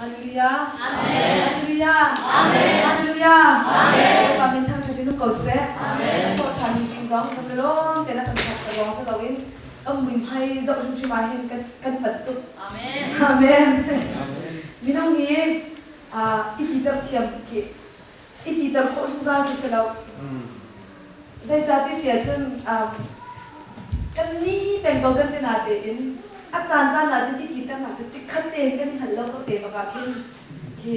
Hallelujah. Amen. Hallelujah. Amen. Hallelujah. Amen. Pa min thang ṭhat in um ko seh. Amen. Thawh ṭhan mi zing zong kan lawm te na kan thawk ka lawng sa loin kan mui hmai zoh hrimhrim ah hin kan kan pat tuk. Amen. Amen. Minung hi i titer thiam khi i titer khawh zungzal khi si lo. Zeicah ti si ahcun kan ni peng ko kan ti natein a caan caan ahcun i titernak cu chikkhat tein kan i hngalh lo ko te bak ah khin khi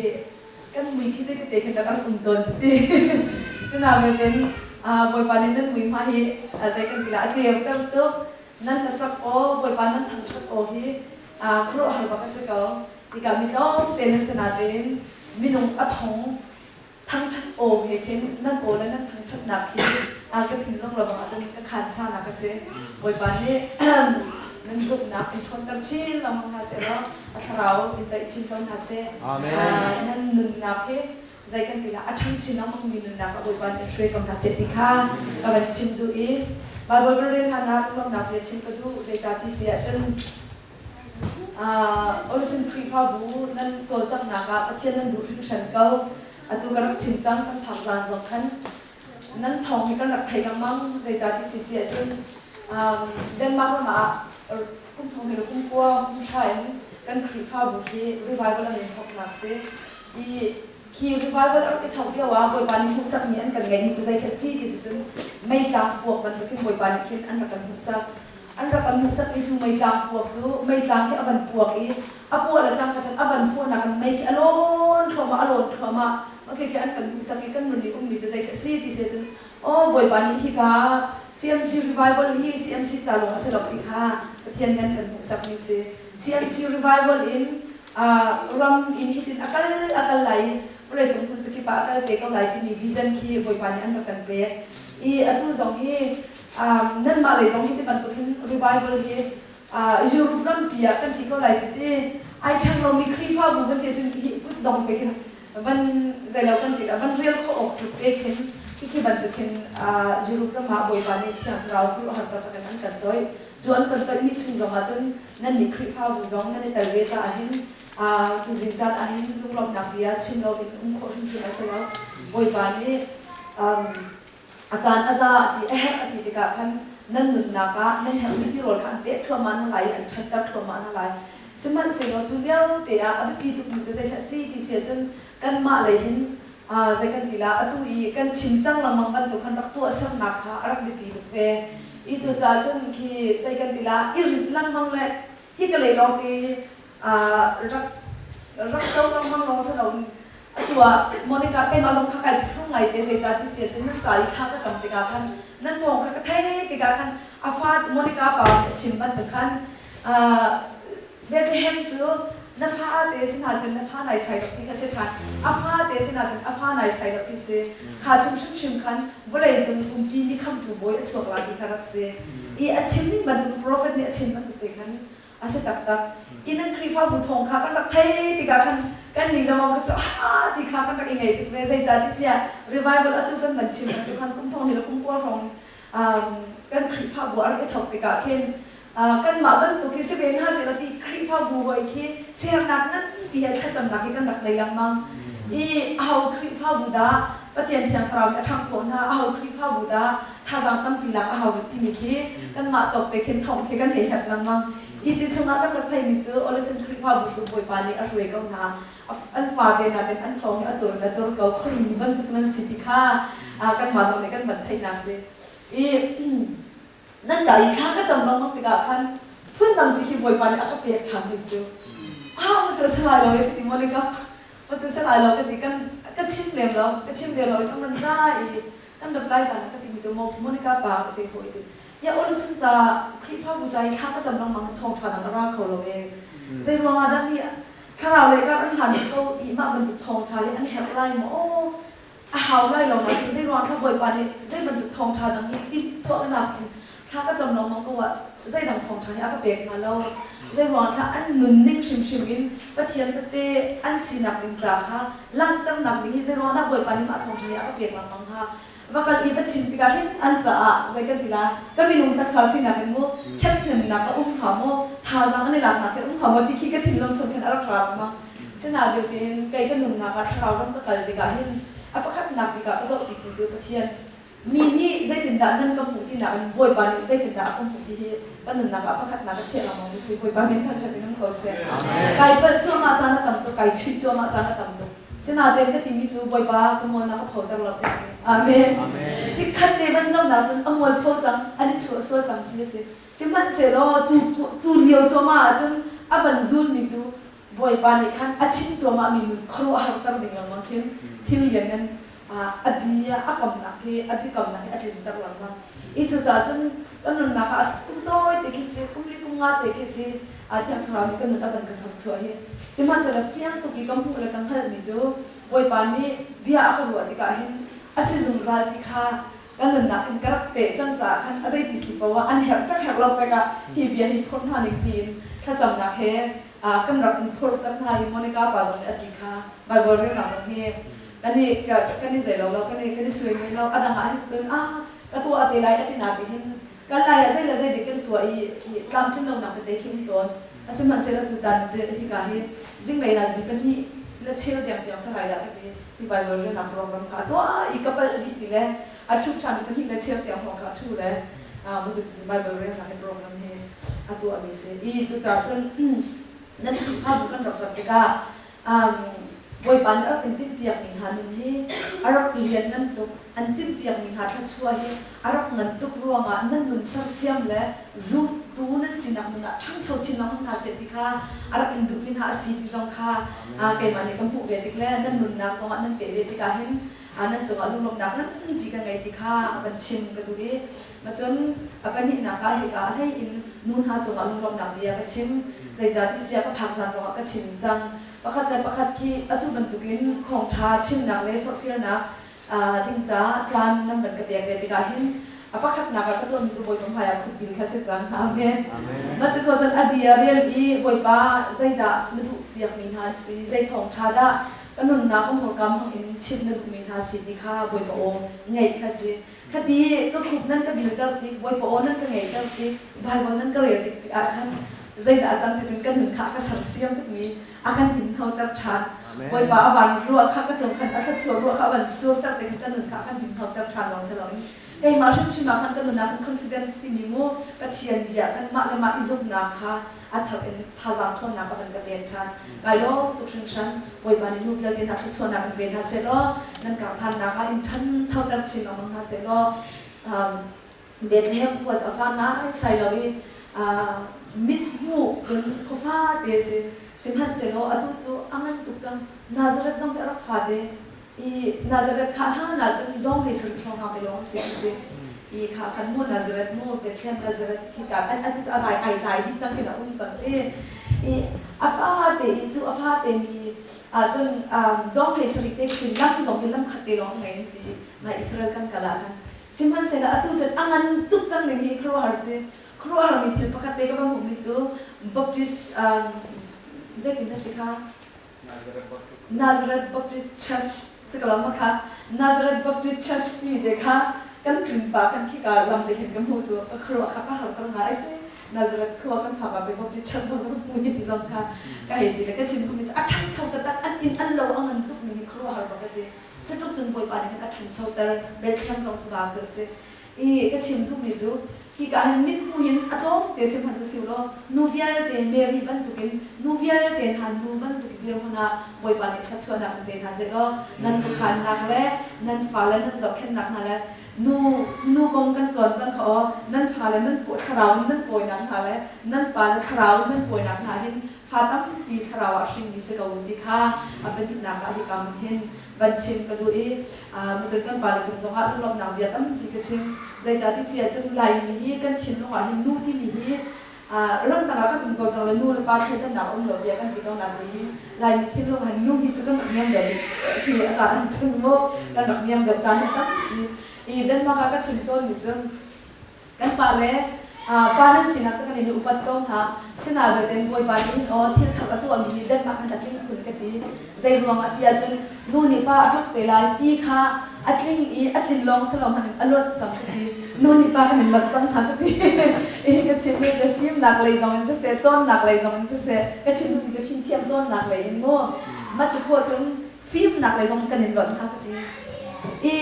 kan mui khi zei tete khin rak an um tawn cu ti. Sinain Bawipa nih nan mui hma hi zei kan ti la a ceu ter tuk nan hlasak aw Bawipa nan thangṭhat aw hi khuaruahhar bak a si ko. Tikah mi tlawmte nan si natein minung a thong thangṭhat aw he khin nan aw le nan thangṭhatnak hi ka thinlung lawmang ahcun ka khansanak a si. Bawipa nih nan zumhnak in ṭhawnter chin lengmang hna seh law a thlarau in toih chin ko hna seh. Nan nunnak hi zei kan ti lah a ṭhang chin lengmang mi nunnak ah Bawipa nih in hruai ko hna seh ti kha ka van chim duh i Baibal kan rel hlan ah lawmhnak bia chim ka duh zeicah ti si ahcun Olusun Khrihfabu nan cawlcanghnak ah Pathian nan duh hringhran ko. Atu ka rak chim cang kan phak zan zong khan nan thawng hi kan rak thei lengmang zeicah ti si si ahcun Denmark ram ah kum thong hi kum kua kum hra in kan Khrihfabu khi revival an in thawknak si. I khi revival a rak i thawk lio ah Bawipa nih hmuhsakmi an kan ngeihmi cu zeitluk si ti si cun meitlang puak bantukin Bawipa nih khin an rak kan hmuhsak. An rak kan hmuhsak i cu meitlang puak cu meitlang khi a van puak i a puah le cangka khan a van puahnak in mei khi a lawn thluahmah a lawn thluahmah. Okay khi an kan hmuhsak i kan nun i ummi cu zeitluk si ti si cun aw Bawipa nih hika CMC revival hi CMC ca lawng a si lo ti kha Pathian nih an kan hmuhsakmi si. CMC revival in ram in hitin a kal a kal lai i vawleicung hmun zakip ah a kal te ko lai timi vision khi Bawipa nih an rak kan pek. I atu zong hi nanmah lei zong hi ti bantuk hin revival hi Europe rampi ah kan ti ko lai cu ti ai ṭhang lomi Khrihfabu kan ti cun hi kut dong te khin van zeilo kan ti van rel khawh awk tluk te khin khi bantuk khin Europe ram ah Bawipa nih Thiang Thlarau khuaruahhar taktak in an kan toih. Cu an kan toihmi chung zong ah cun nan nih Khrihfabu zong nan i tel ve caah hin tuzing caan ah hin lunglawmhnak bia chim lo in um khawh hrimhrim a si lo. Bawipa nih a caan a za a ti a herh a ti tikah khan nan nunnak ah nan herhmi tirawl kha an pek thluahmah hna lai i an ṭhatter thluahmah hna lai. Sihmanhsehlaw cu lio te ah a biapi tukmi cu zeihlah si ti si ahcun kanmah lei hin zei kan ti la atu i kan chim cang lengmang bantuk khan rak tuahsernak kha a rak biapi tuk ve. I cucaah cun khi zei kan ti la i rinh lengmang le hi ka lei lawng ti rak rak co lengmang lawng si loin atu ah Monica keimah zong kha kai phu ngai te zeicah ti si ahcun nan ca i thla ka cam tikah khan nan thawng kha ka thei tikah khan a fa Monica pa nih a chim bantuk khan Bethlehem cu na fa te si hna cun na fa nai sai ti kha si ṭhan a fa te si hna cun a fa nai sai ti si kha chung hrimhrim khan vawlei cung umpi mi khamtu bawi a chuak la ti kha rak si i a chim ning bantuk prophet nih a chim bantuk te khan a si taktak i nan Khrihfabu thawng kha kan rak thei tikah khan kan ni lawng kha cu ha ti kha kan rak i ngei tuk ve zeicah ti siah revival atu kan van chim bantuk khan kum thong ni le kum kua hrawng kan Khrihfabu a rak i thawk tikah khin kanmah bantuk hi si ve hna seh ti Khrihfabu hoi khi sernak nganpi he thlacamnak hi kan rak nei lengmang i aho Khrihfabu dah Pathian Thiang Thlarau nih a ṭhangh khawh hna aho Khrihfabu dah thazaang tampi lak a hau timi khi kanmah tawk te khin thawng khi kan hei hlat lengmang hi ci chungah kan rak theimi cu Olison Khrihfabu cu Bawipa nih a hruai ko hna an fate hna ten an thawng hi a tur in a tur ko khuami bantuk nan si ti kha kanmah zong nih kan van theihnak si i nan ca i thla ka cam lengmang tikah khan phundang pi khi Bawipa nih a ka pek ṭhan hi cu ah ma cu salai lo ka ti Monica ma cu salai lo ka ti kan ka chim lem lo ka chim lem lo i kan man ra i kan rat lai zan ka ti mi cu Monica pa ka ti ko i ti ya ol sun ca Khrihfabu ca i thla ka cam lengmang thawng ṭha dang a ra kho lo e zei ruangah dah hi thlarau le ka an hlan ko i mah bantuk thawng ṭha hi an herh lai maw a hau lai lo nain zei ruang thla Bawipa nih zei bantuk thawngṭha dang hi timhtuahnak in thla ka cam lengmang ko ah zeidang thawngṭha hi a ka pek hnga lo zei ruang thla an nunning hrimhrim in Pathian tete an sinak ding ca kha langhternak ding hi zei ruang dah Bawipa nih mah thawngṭha hi a ka pek lengmang hnga va kal i va chim tikah hin an caah zei kan ti lai ka minung taksa sinak in mu ṭhathnemnak a um hnga maw thazaang an i laknak hi um hnga maw ti khi ka thinlung chung khin a rak ra lengmang. Sinain tein kei ka nunnak ah thlarau ram ka kal tikah hin a pakhatnak bik ah ka zoh bikmi cu Pathian mi nih zeitindah nan ka hmuh tinak in Bawipa nih zeitindah a ka hmuh ti hi ka nunnak ah pakhatnak a chiah lengmang mi si. Bawipa min thangṭhat in um ko seh. Kai palh cuahmah caan a tam tuk, kai chuih cuahmah caan a tam tuk. Sinain ka timi cu Bawipa ka mualnak a photer lo ka ti. Amen. Chikkhat te van zohnak cun a mualpho cang, an i chuah sual cang ti a si. Sihmanhsehlaw cu cu lio cuahmah ahcun a van zulmi cu Bawipa nih khan a chim cuahmahmi nun khuaruahharter ding lengmang khin thil lianngan a bia a kamnak hi a biakamnak hi a tlinter lengmang. I cucaah cun kan nunnak ah kum tawi te khi si, kum li kum nga te khi si, Thiang Thlarau nih kan nun a van kan tharchuah hi. Sihmanhsehlaw fiang tuk i ka hmuh le ka hngalhmi cu Bawipa nih bia a ka ruah tikah hin a si zungzal ti kha kan nunnak hin ka rak teh cang caah khan a zeiti si poah an herh pek herh lo pek ah hi bia hi phorh hna ning tiin thlacamnak he kan rak in phorh tak hna i Monica pa zong nih a ti kha Bible relnak zong hi kan i kan i zei lo lo kan i kan i sui mi lo a dang ah hin cun a ka tuah te lai a ti na ti hin kan lai ah zei le zei dik kan tuah i tlamtlin lonak tete khi um tawn. Asihmanhsehlaw tutan hika hi zinglei na zi pahnih le cheu tiang tiang sarai dah ka ti. Hi Bible relnak program kha a tuah i ka palh dih ti le a ṭhu ṭhan i pahnih le cheu tiang hrawng kha a ṭhu le cu Bible relnak hi program hi a tuahmi a si. I cucaah cun nan Khrihfabu kan rak rat tikah Bawipa nih a rak in timhpiakmi hna nun hi a rak lianngan tuk. An timhpiakmi hna thluachuah hi a rak ngan tuk ruangah nan nun sersiam le zumtu nan sinak nun ah ṭhangcho chin lengmang hna seh ti kha a rak in duhmi hna a si ti zong kha keimah nih ka hmuh ve tik le nan nunnak zongah nan teh ve tikah hin nan cungah lunglawmhnak nganpi ka ngei ti kha a van chim ka duh i cun a pahnihnak ah hika a hlei in nu hna cungah lunglawmhnak bia ka chim. Zeicahtiah sia ka phak zan zongah ka chim cang. Pakhat le pakhat khi atu bantukin thawngṭha chimnak le forhfialnak ding ca caan nan van ka pek ve tikah hin a pakhatnak ah ka tuahmi cu Bawipa hmaiah khupbil kha si cang. Amen. Mah cu cun a bia rel i Bawipa zeidah na duh piakmi hna an si, zei thawngṭha dah ka nunnak ka hmurka hmang in chimh na duhmi hna si ti kha Bawipa aw ngaih kha si. Khati ka khup nan ka bilter tik, Bawipa aw nan ka ngeihter tik, Bible nan ka rel tik tikah khan zeidah a cang ti cun ka nun kha a ka sersiam tukmi a kan hinhnoter ṭhan. Bawipa a van ruah kha ka cung khan a thluachuah ruah kha a van surter te khan ka nun kha a kan hinhnoter ṭhan lawng si loin keimah hrimhrim ah khan ka nun ah khan confidence timi mu Pathian bia khan mah le mah i zumhnak kha a thar in thazaang ṭhawnnak a van ka pek ṭhan. Kai lawm tuk hringhran. Bawipa nih nu vialte hna thluachuahnak in pe hna seh law nan karhlannak ah in ṭhanchoter chin lengmang hna seh law Bethlehem khua cu a fa naisai lo i mit hmuh cun khua fate a si. Sihmanhsehlaw atu cu a ngan tuk cang. Nazareth zong hi a rak fate i Nazareth kha hlan ah cun dawng hlei sarih hrawng te lawng an si an si. I kha khan mu Nazareth mu Bethlehem Nazareth khika atu cu a vai ai tlai dih cang khin a um cang i i a fate i cu a fate mi ahcun dawng hlei sarih te khi lam zong hi lam khat te lawng ngei an ti. Na Israel kan kal ah khan Sihmanhsehlaw atu cun a ngan tuk cang ning hi khuaruahhar si. Khuaruahharmi thil pakhat te ka va hmuhmi cu Baptist zeitin dah si kha? Nazareth Baptist Church si ko lo ma kha? Nazareth Baptist Church timi te kha kan tlun pa khan khika lam te hin ka hmuh cu ka khuaruah kha ka har ko nga ai si. Nazareth khua kan phak ah Baptist Church zong kan hmu hi ti zong kha ka hei ti le ka chim duhmi cu a ṭhangcho taktak an inn an lo a ngan tuk ning hi khuaruahhar bak a si. Cutluk cun Bawipa nih khan a ṭhanchoter. Bethlehem zong cu vaar cu a si. I ka chim duhmi cu hika hin mithmuh hin a tlawmte si hmanh u si law nu vialte Mary bantukin nu vialte hna nu bantuk dirhmun ah Bawipa nih thluachuahnak in pe hna seh law nan khuakhannak le nan fale nan zohkhenhnak hna le nu nu kong kan cawn cang kha aw nan fale nan thlarau in nan pawinak hna le nan pale thlarau in nan pawinak hna hin fa tampi thlarau ah hringmi si ko u ti kha a pahnihnak ah hika hmun hin van chim ka duh i cun kan pale cung zongah lunglawmhnak bia tampi ka chim. Zeicah ti si ahcun Laimi hi kan thinlung ah hin nu timi hi ramdang ah kan um ko cang le nu le pa thleidannak um lo tiah kan ti ko nain hi Laimi thinlung ah nu hi cu kan rak niam deuh hi a caan an cun mu kan rak niam deuh caan tampi i Denmark ah ka chim tawn mi cu Kan pa le pa nan sinak cu kan in upat ko hna. Sinain belte Bawipa nih hin aw thil thar a tuahmi hi Denmark nan a tling khun ka ti. Zei ruang ah ti ahcun nu nih pa a tluk te lai ti kha a tling i a tlin lawng si lo hmanh in a luat cang ka ti. Nu nih pa kan in luat cang hna ka ti. Hi ka chimmi cu fimnak lei zong in siseh, cawnnak lei zong in siseh, ka chim duhmi cu fimthiam cawnnak lei in mu. Mah cu khawh cun fimnak lei zong kan in lonh hna ka ti. I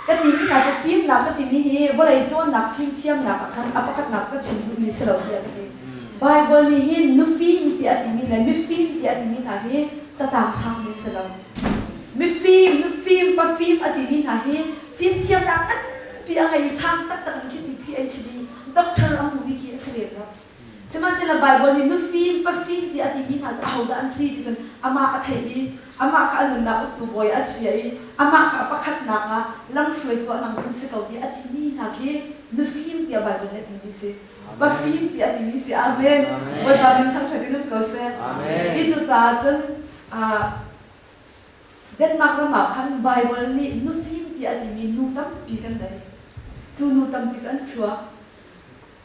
ka timi hna cu fimnak ka timi hi vawlei cawnnak fimthiamnak ah khan a pakhatnak ka chim duhmi si lo tiah ka ti. Bible nih hin nufim tiah a timi le mifim tiah a timi hna hi catang sang min si lo. Mifim, nufim, pafim a timi hna hi fimthiamnak nganpi a ngei sang taktak in khi ti PhD, doctor a hmumi khi an si lem lo. Sihmanhsehlaw Baibal nih nufim, pafim tiah a timi hna cu ahodah an si ti cun amah a theih i amah kha a nunnak uktu bawi ah a chia i amah kha a pakhatnak ah lamhruaitu ah nang cu an si ko tiah a timi hna khi nufim tiah Baibal nih a timi a si. Pafim tiah a timi a si. Amen. Bawipa min thangṭhat in um ko seh. Hi cucaah cun Denmark ram ah khan Baibal nih nufim tiah a timi nu tampi kan nei. Cu nu tampi cu an chuak.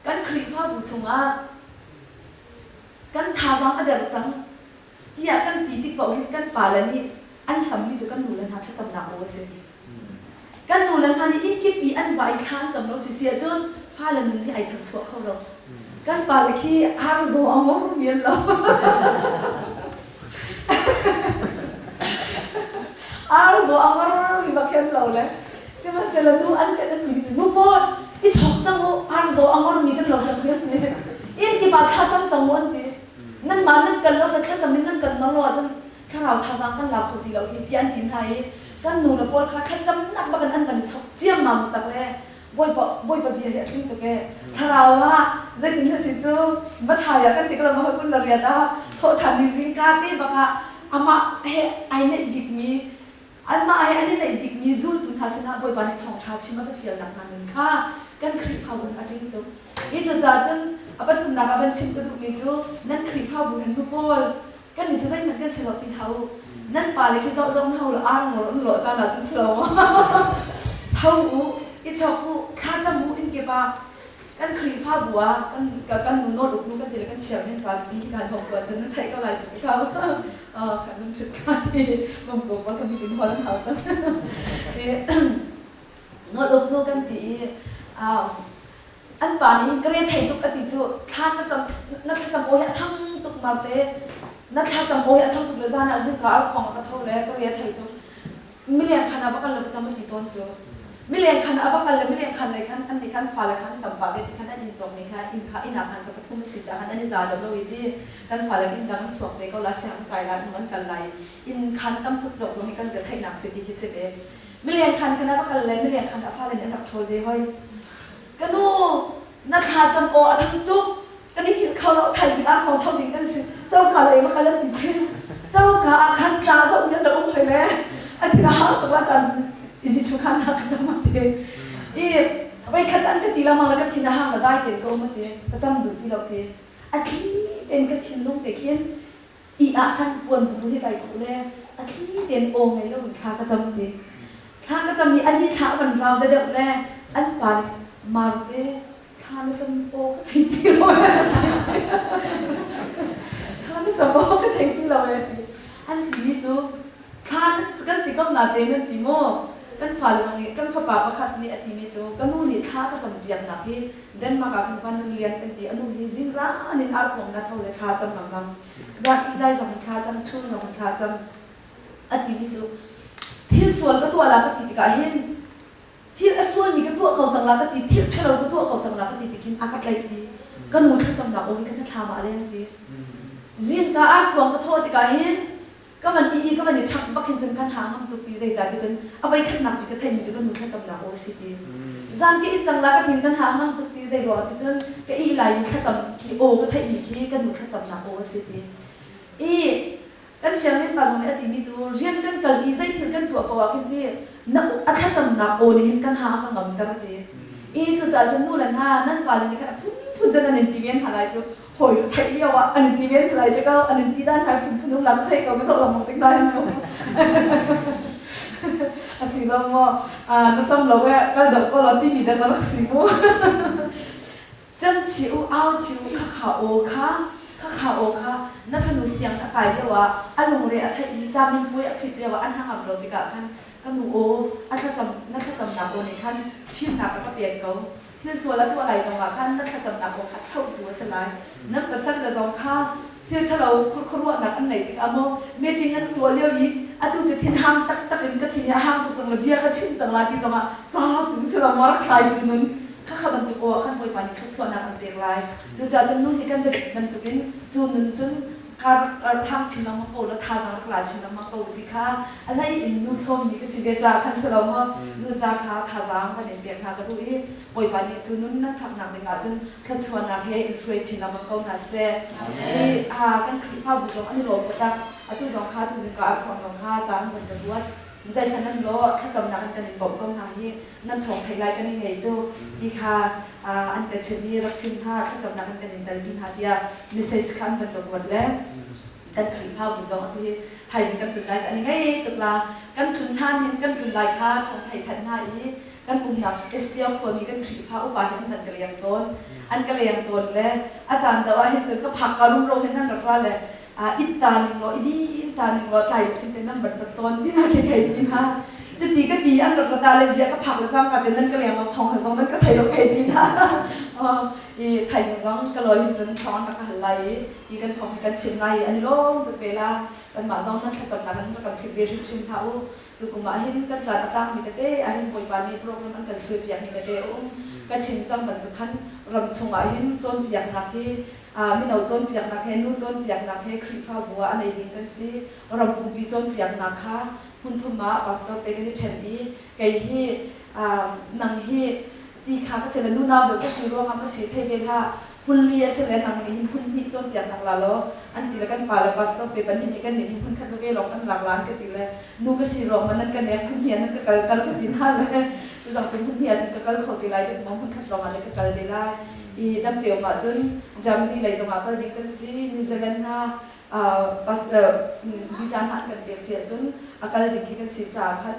Kan Khrihfabu chungah kan thazaang a der cang tiah kan ti tik paoh hin kan pale nih an hlammi cu kan nule hna thlacamnak aw a si. Kan nule hna nih inn kip i an va i thla an cam lo sisi ahcun fale nun hi ai tharchuah kho lo. Kan pale khi ar zaw a ngor mi an lo. Ar zaw a ngor mi bak hi an lo le. Sihmanhsehlaw nu an kan an ti nu pawl i chawk cang u ar zaw a ngor mi kan lo cang hi an ti. Inn kip ah thla cam cang u an ti. Nanmah nan kal lo le thlacam in nan kan nor lo ahcun thlarau thazaang kan la kho ti lo hi tiah an ti hna i kan nu le pawl kha thlacamnak bak in an van i chok ciammam tak le Bawipa Bawipa bia hi a tling tuk ee. Thlarau ah zeitin na si cu Mathai ah kan ti ko lo kun la riat ah thawhṭhan ni zingka te bak ah amah he ai neih bikmi anmah he an i neih bikmi zultu hna sinah Bawipa nih thawngṭha chim a va fialnak hna nun kha kan Khrihfabu in a tling tuk. Hi cucaah cun a pathumnak ah van chim ka duhmi cu nan Khrihfabu hin nu pawl kan nih cu zeihmanh kan si lo ti hlah u. Nan pale khi zoh zoh hna u law ar ngol an lawh caan ah cun si lo tho u, i chok u, thla cam u inn kip ah kan Khrihfabu ah kan kan nu nawl uk nu kan ti le kan chairman pa pi hi kan hong kuan cun nan theih ko lai cu ka khan nan ṭhut ka ti bom ko pa kan in hol an hau cang nawl uk nu kan ti i an pa nih hin ka re thei tuk a ti cu thla na cam na thlacam aw hi a thang tuk marte na thlacam aw hi a thang tuk le zan ah zingka ar khong a ka tho le ka re thei tuk mileng khan ah va kal le va cam a ti tawn cu mileng khan ah va kal le mileng khan lei khan an nih khan fale khan tam pah ve ti khan an inn cawk mi kha inn kha inn ah khan ka pathum a si caah khan an i za lo lo i ti kan fale inn dang an chuak te ko la siang an kai lai um an kal lai inn khan tam tuk cawk zong hi kan ka theihnak si ti khi si ve mileng khan khan a va kal le mileng khan a fale nih an rak ṭhawl ve hoi ka nu na thla cam aw a thang tuk kan i hngilh kho lo thaizing ah kho tho ding kan si coka lei va kal an ti chin coka ah khan ca zoh mi an rak um hoi le a thin a hau tuk la caan Jesuh khan na ka cam ati i voi khat an ka ti lengmang le ka thin a hang la dai ten ka um ati ka cam duh ti lo ti a thli ten ka thinlung te khin i ah khan puan bu hi kai khuh le a thli ten aw ngei lo in thla ka cam ti thla ka cam i ani thla a van rau deuh le an pa nih marte thla na cam aw ka thei ti lo thla na cam aw ka thei ti lo e ti an timi cu thla kan ti ko na te nan ti maw kan fale zong nih kan fapa pakhat nih a timi cu ka nu nih thla ka cam piaknak hi Denmark ah kan van nun lian kan ti a nu hi zingzan in arkhong na tho le thla cam lengmang zan lai zong thla cam chun zong thla cam a timi cu thil sual ka tuah la ka ti tikah hin thil a sualmi ka tuah ko cang la ka ti thil ṭhalo ka tuah ko cang la ka ti tikin a ka tlaih ti ka nu thlacamnak aw hi ka thla ma leng ti zingka arkhuang ka thawh tikah hin ka van i i ka van i ṭhak bak hin cun kan ha ngam tuk ti zeicah ti cun a voi khatnak bik ka theihmi cu ka nu thlacamnak aw si ti zan ka it cang la ka tin kan ha ngam tuk ti zei ruang ti cun ka ih lai i thlacam khi aw ka theihmi khi ka nu thlacamnak aw a si ti i kan sianginn pa zong nih a timi cu rian kan kal i zeithil kan tuah paoh ah khin ti na a thlacamnak aw nih hin kan ha a ka ngamter a ti i cucaah cun nu le hna nan pale nih khan a phunphun cun an in ti men hna lai cu hawi theih lio ah an in ti men hna lai te ko an in ti dan hna phunphun um la ka theih ko ka zoh lengmang tik nain mu a si lo maw na cam lo e kal deuh ko law timi dang na rak si mu Cemchi u, auchi u, khakha aw kha, khakha aw kha na fanu siang a kai lio ah a lungre a theih i caminpuai a phit lio ah an hnangam lo tikah khan ka nu aw a thlacam na thlacamnak aw nih khan fimnak a ka pek ko. Thil sual a tuah lai zongah khan na thlacamnak aw kha thlauhtu a si lai. Nan pasal le zong kha thil. Thil ṭhalo khuaruahnak an neih tikah maw meeting an tuah lio i atu cu thinhang taktak in ka thin hi a hang tuk cang le bia ka chim cang la ti zongah ca tu si lo maw rak tlaitu nun khakha bantuk aw ah khan Bawipa nih thluachuahnak an pek lai. Cucaah cun nu hi kan biapit bantukin cu nun cun kar hlang chin lengmang ko law thazaang rak la chin lengmang ko ti kha a hlei in nu sawmmi ka si ve ca khan si lo maw nu ca kha thazaang kan in pek hna ka duh i Bawipa nih cu nun nan phaknak ding ah cun thluachuahnak he in hruai chin lengmang ko hna seh. Hi kan Khrihfabu zong an i lawm taktak. Atu zong kha tu zingka ah khuang zong kha ca an van ka ruat. Zeihmanh nan law thlacamnak in kan in bawmh ko hna hi nan thawng theih lai kan i ngei tu ti kha an ka chim i rak chim hna thlacamnak in kan in telpi hna tiah message kha an van ka kuat le kan Khrihfabu zong atu hi thaizing kan tlun lai cu an i ngei tuk la kan tlun hlan hin kan tlun lai kha thawng theih thanh hna i kan umnak Asia khuami kan Khrihfa upa hi an van ka leng tawn an ka leng tawn le a caan deuh ah hin cun ka phak ka rumro hin nan rak ra le itta ning law idi in ta ning law tlai thin te nan van rat tawn ti na ke thei ti na cuti ka ti an rak rata le zia ka phak le cang ka te nan ka leng lo thong han zong nan ka thei lo thei ti na i thai zong ka lo hin cun thong an rak ka hal lai i hi kan thong hi kan chim lai i an i lawm tuk ve la kanmah zong nan thlacamnak an rak kan phit ve hrimhrim hlah u. Tukum ah hin kan caan a tangmi tete ahhin Bawipa nih program an kan suaipiakmi tete a um. Ka chim cang bantuk khan ram chungah hin cawnpiaknak hi mino cawnpiaknak he nu cawnpiaknak he Khrihfabu ah a nei ding kan si. Ram pumpi cawnpiaknak kha hmun thum ah pastor te kan i ṭhen i kei hi nang hi ti kha ka si le nunau deuh ka si ruangah ka si thei ve hlah. Hmun li a si le nang nih hin hmun hnih cawnpiaknak la law an ti le kan pa le pastor te pahnih nih kan nih hin hmun khat veve lawng kan lak la an ka ti le nu ka si ruang ma nan ka nek hmun hnih ah nan ka kal kal ka ti hna le cu zong cu hmun hnih ah cun ka kal kho ti lai dek maw hmun khat lawng ah le ka kal te lai i damte um ah cun Germany lei zong ah kal ding kan si New Zealand hna visa hna an kan pek si ahcun a kal ding khi kan si caah khan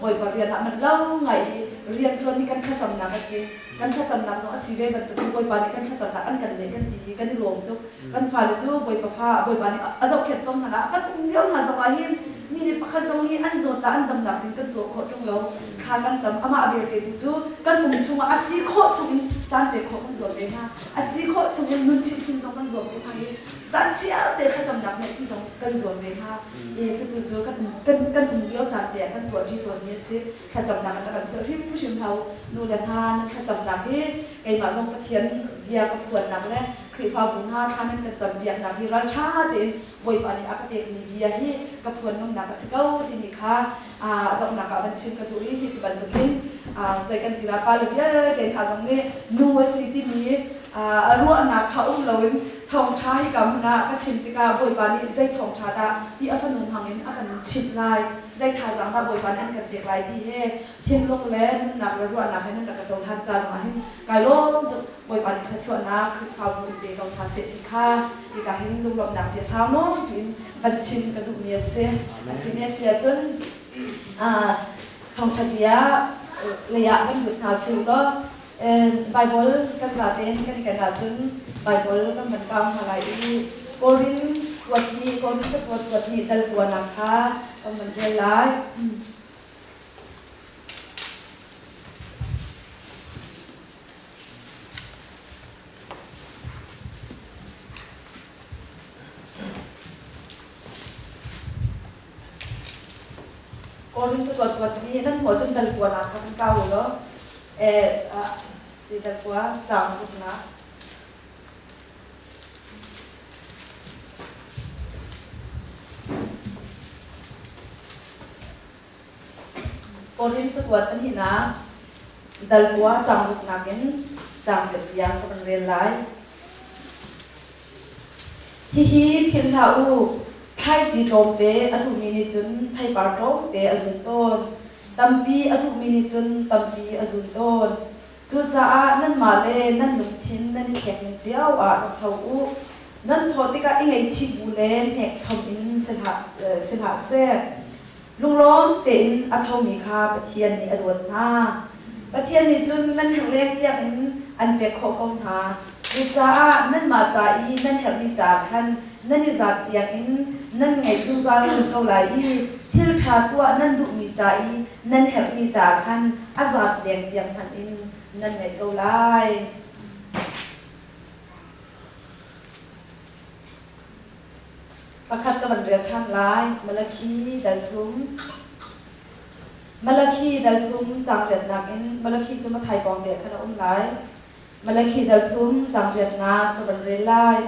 Bawipa rian ah manh lo ngai i rianṭuan hi kan thlacamnak a si. Kan thlacamnak zong a si ve bantukin Bawipa nih kan thlacamnak an kan leh kan ti hi kan i lawm tuk. Kan fale cu Bawipa fa Bawipa nih a zohkhenh ko hna a kan um lio hna zong ah hin mi nih pakhat zong hi an zawt ah an damnak ding kan tuah khawh ṭung lo. Thla kan cam amah belte tu cu kan um chungah a si khawh chungin caan pek khawh kan zuam ve hna. A si khawh chungin nun chimhhrin zong kan zuam ve hna i zan chiar te thlacamnak ngeih ti zong kan zuam ve hna. I cutu cu kan kan kan um lio caan te ah kan tuahṭi tawnmi a si. Thlacamnak in kan philh hrimhrim hna u. Nu le hna nan thlacamnak hi keimah zong Pathian bia ka phuannak le Khrihfabu hna thla nan kan campiaknak hi ralṭha tein Bawipa nih a ka pekmi bia hi ka phuan ngamnak a si ko timi kha a donghnak ah van chim ka duh i hi ti bantukin zei kan ti la pa le vialte hna zong nih nu a si timi a ruahnak kha um loin thawngṭha hi ka hmun ah ka chim tikah Bawipa nih zei thawngṭha dah hi a fanu hmang in a kan chimh lai, zei thazaang dah Bawipa nih an kan pek lai ti he thinlung le nunnak le ruahnak he nan rak ka cohlan ca zongah hin kai lawm tuk. Bawipa nih thluachuahnak Khrihfabu in pe ko hna seh ti kha hika hin lunglawmhnak bia sau nawn piin van chim ka duhmi a si. A si ne si ahcun thawngṭha bia lei ah van lut hna sih law Baibal kan zaten kan ken ahcun Baibal kan van kau hna lai i Korin kuat nih Korin cakuat kuat nih dal kuanak kha kan van rel lai. Kawlin cakuat kuat hi nan hmuh ahcun dal kuanak kha kan kau u law si dal kua caang ruknak. Kawlin cakuat pahnihnak dal kua caang ruknak in caang riat tiang ka van rel lai. Hihi philh hlah u, thlaici tlawmte a duhmi nih cun theipar tlawmte a zun tawn, tampi a duhmi nih cun tampi a zun tawn. Cucaah nanmah le nan lungthin nan i thlek ning cio ah rak tho u. Nan thawh tikah i ngaihchih bu le hnekchom in si hlah seh. Lunglawm tein a thomi kha Pathian nih a dawt hna. Pathian nih cun nan herh leng tiangin an pek khawh ko hna. Cucaah nanmah ca i nan herhmi caah khan nan i zat tiangin nan ngeih zungzal ko lai i thil ṭha tuah nan duhmi ca i nan herhmi caah khan a zat leng tiang hmanh in nan ngeih ko lai. Pakhat ka van rel ṭhan lai. Malakhi dal thum. Malakhi dal thum caang riatnak in Malakhi cu Mathai pawng te ah khan a um lai. Malakhi dal thum caang riatnak ka van rel lai.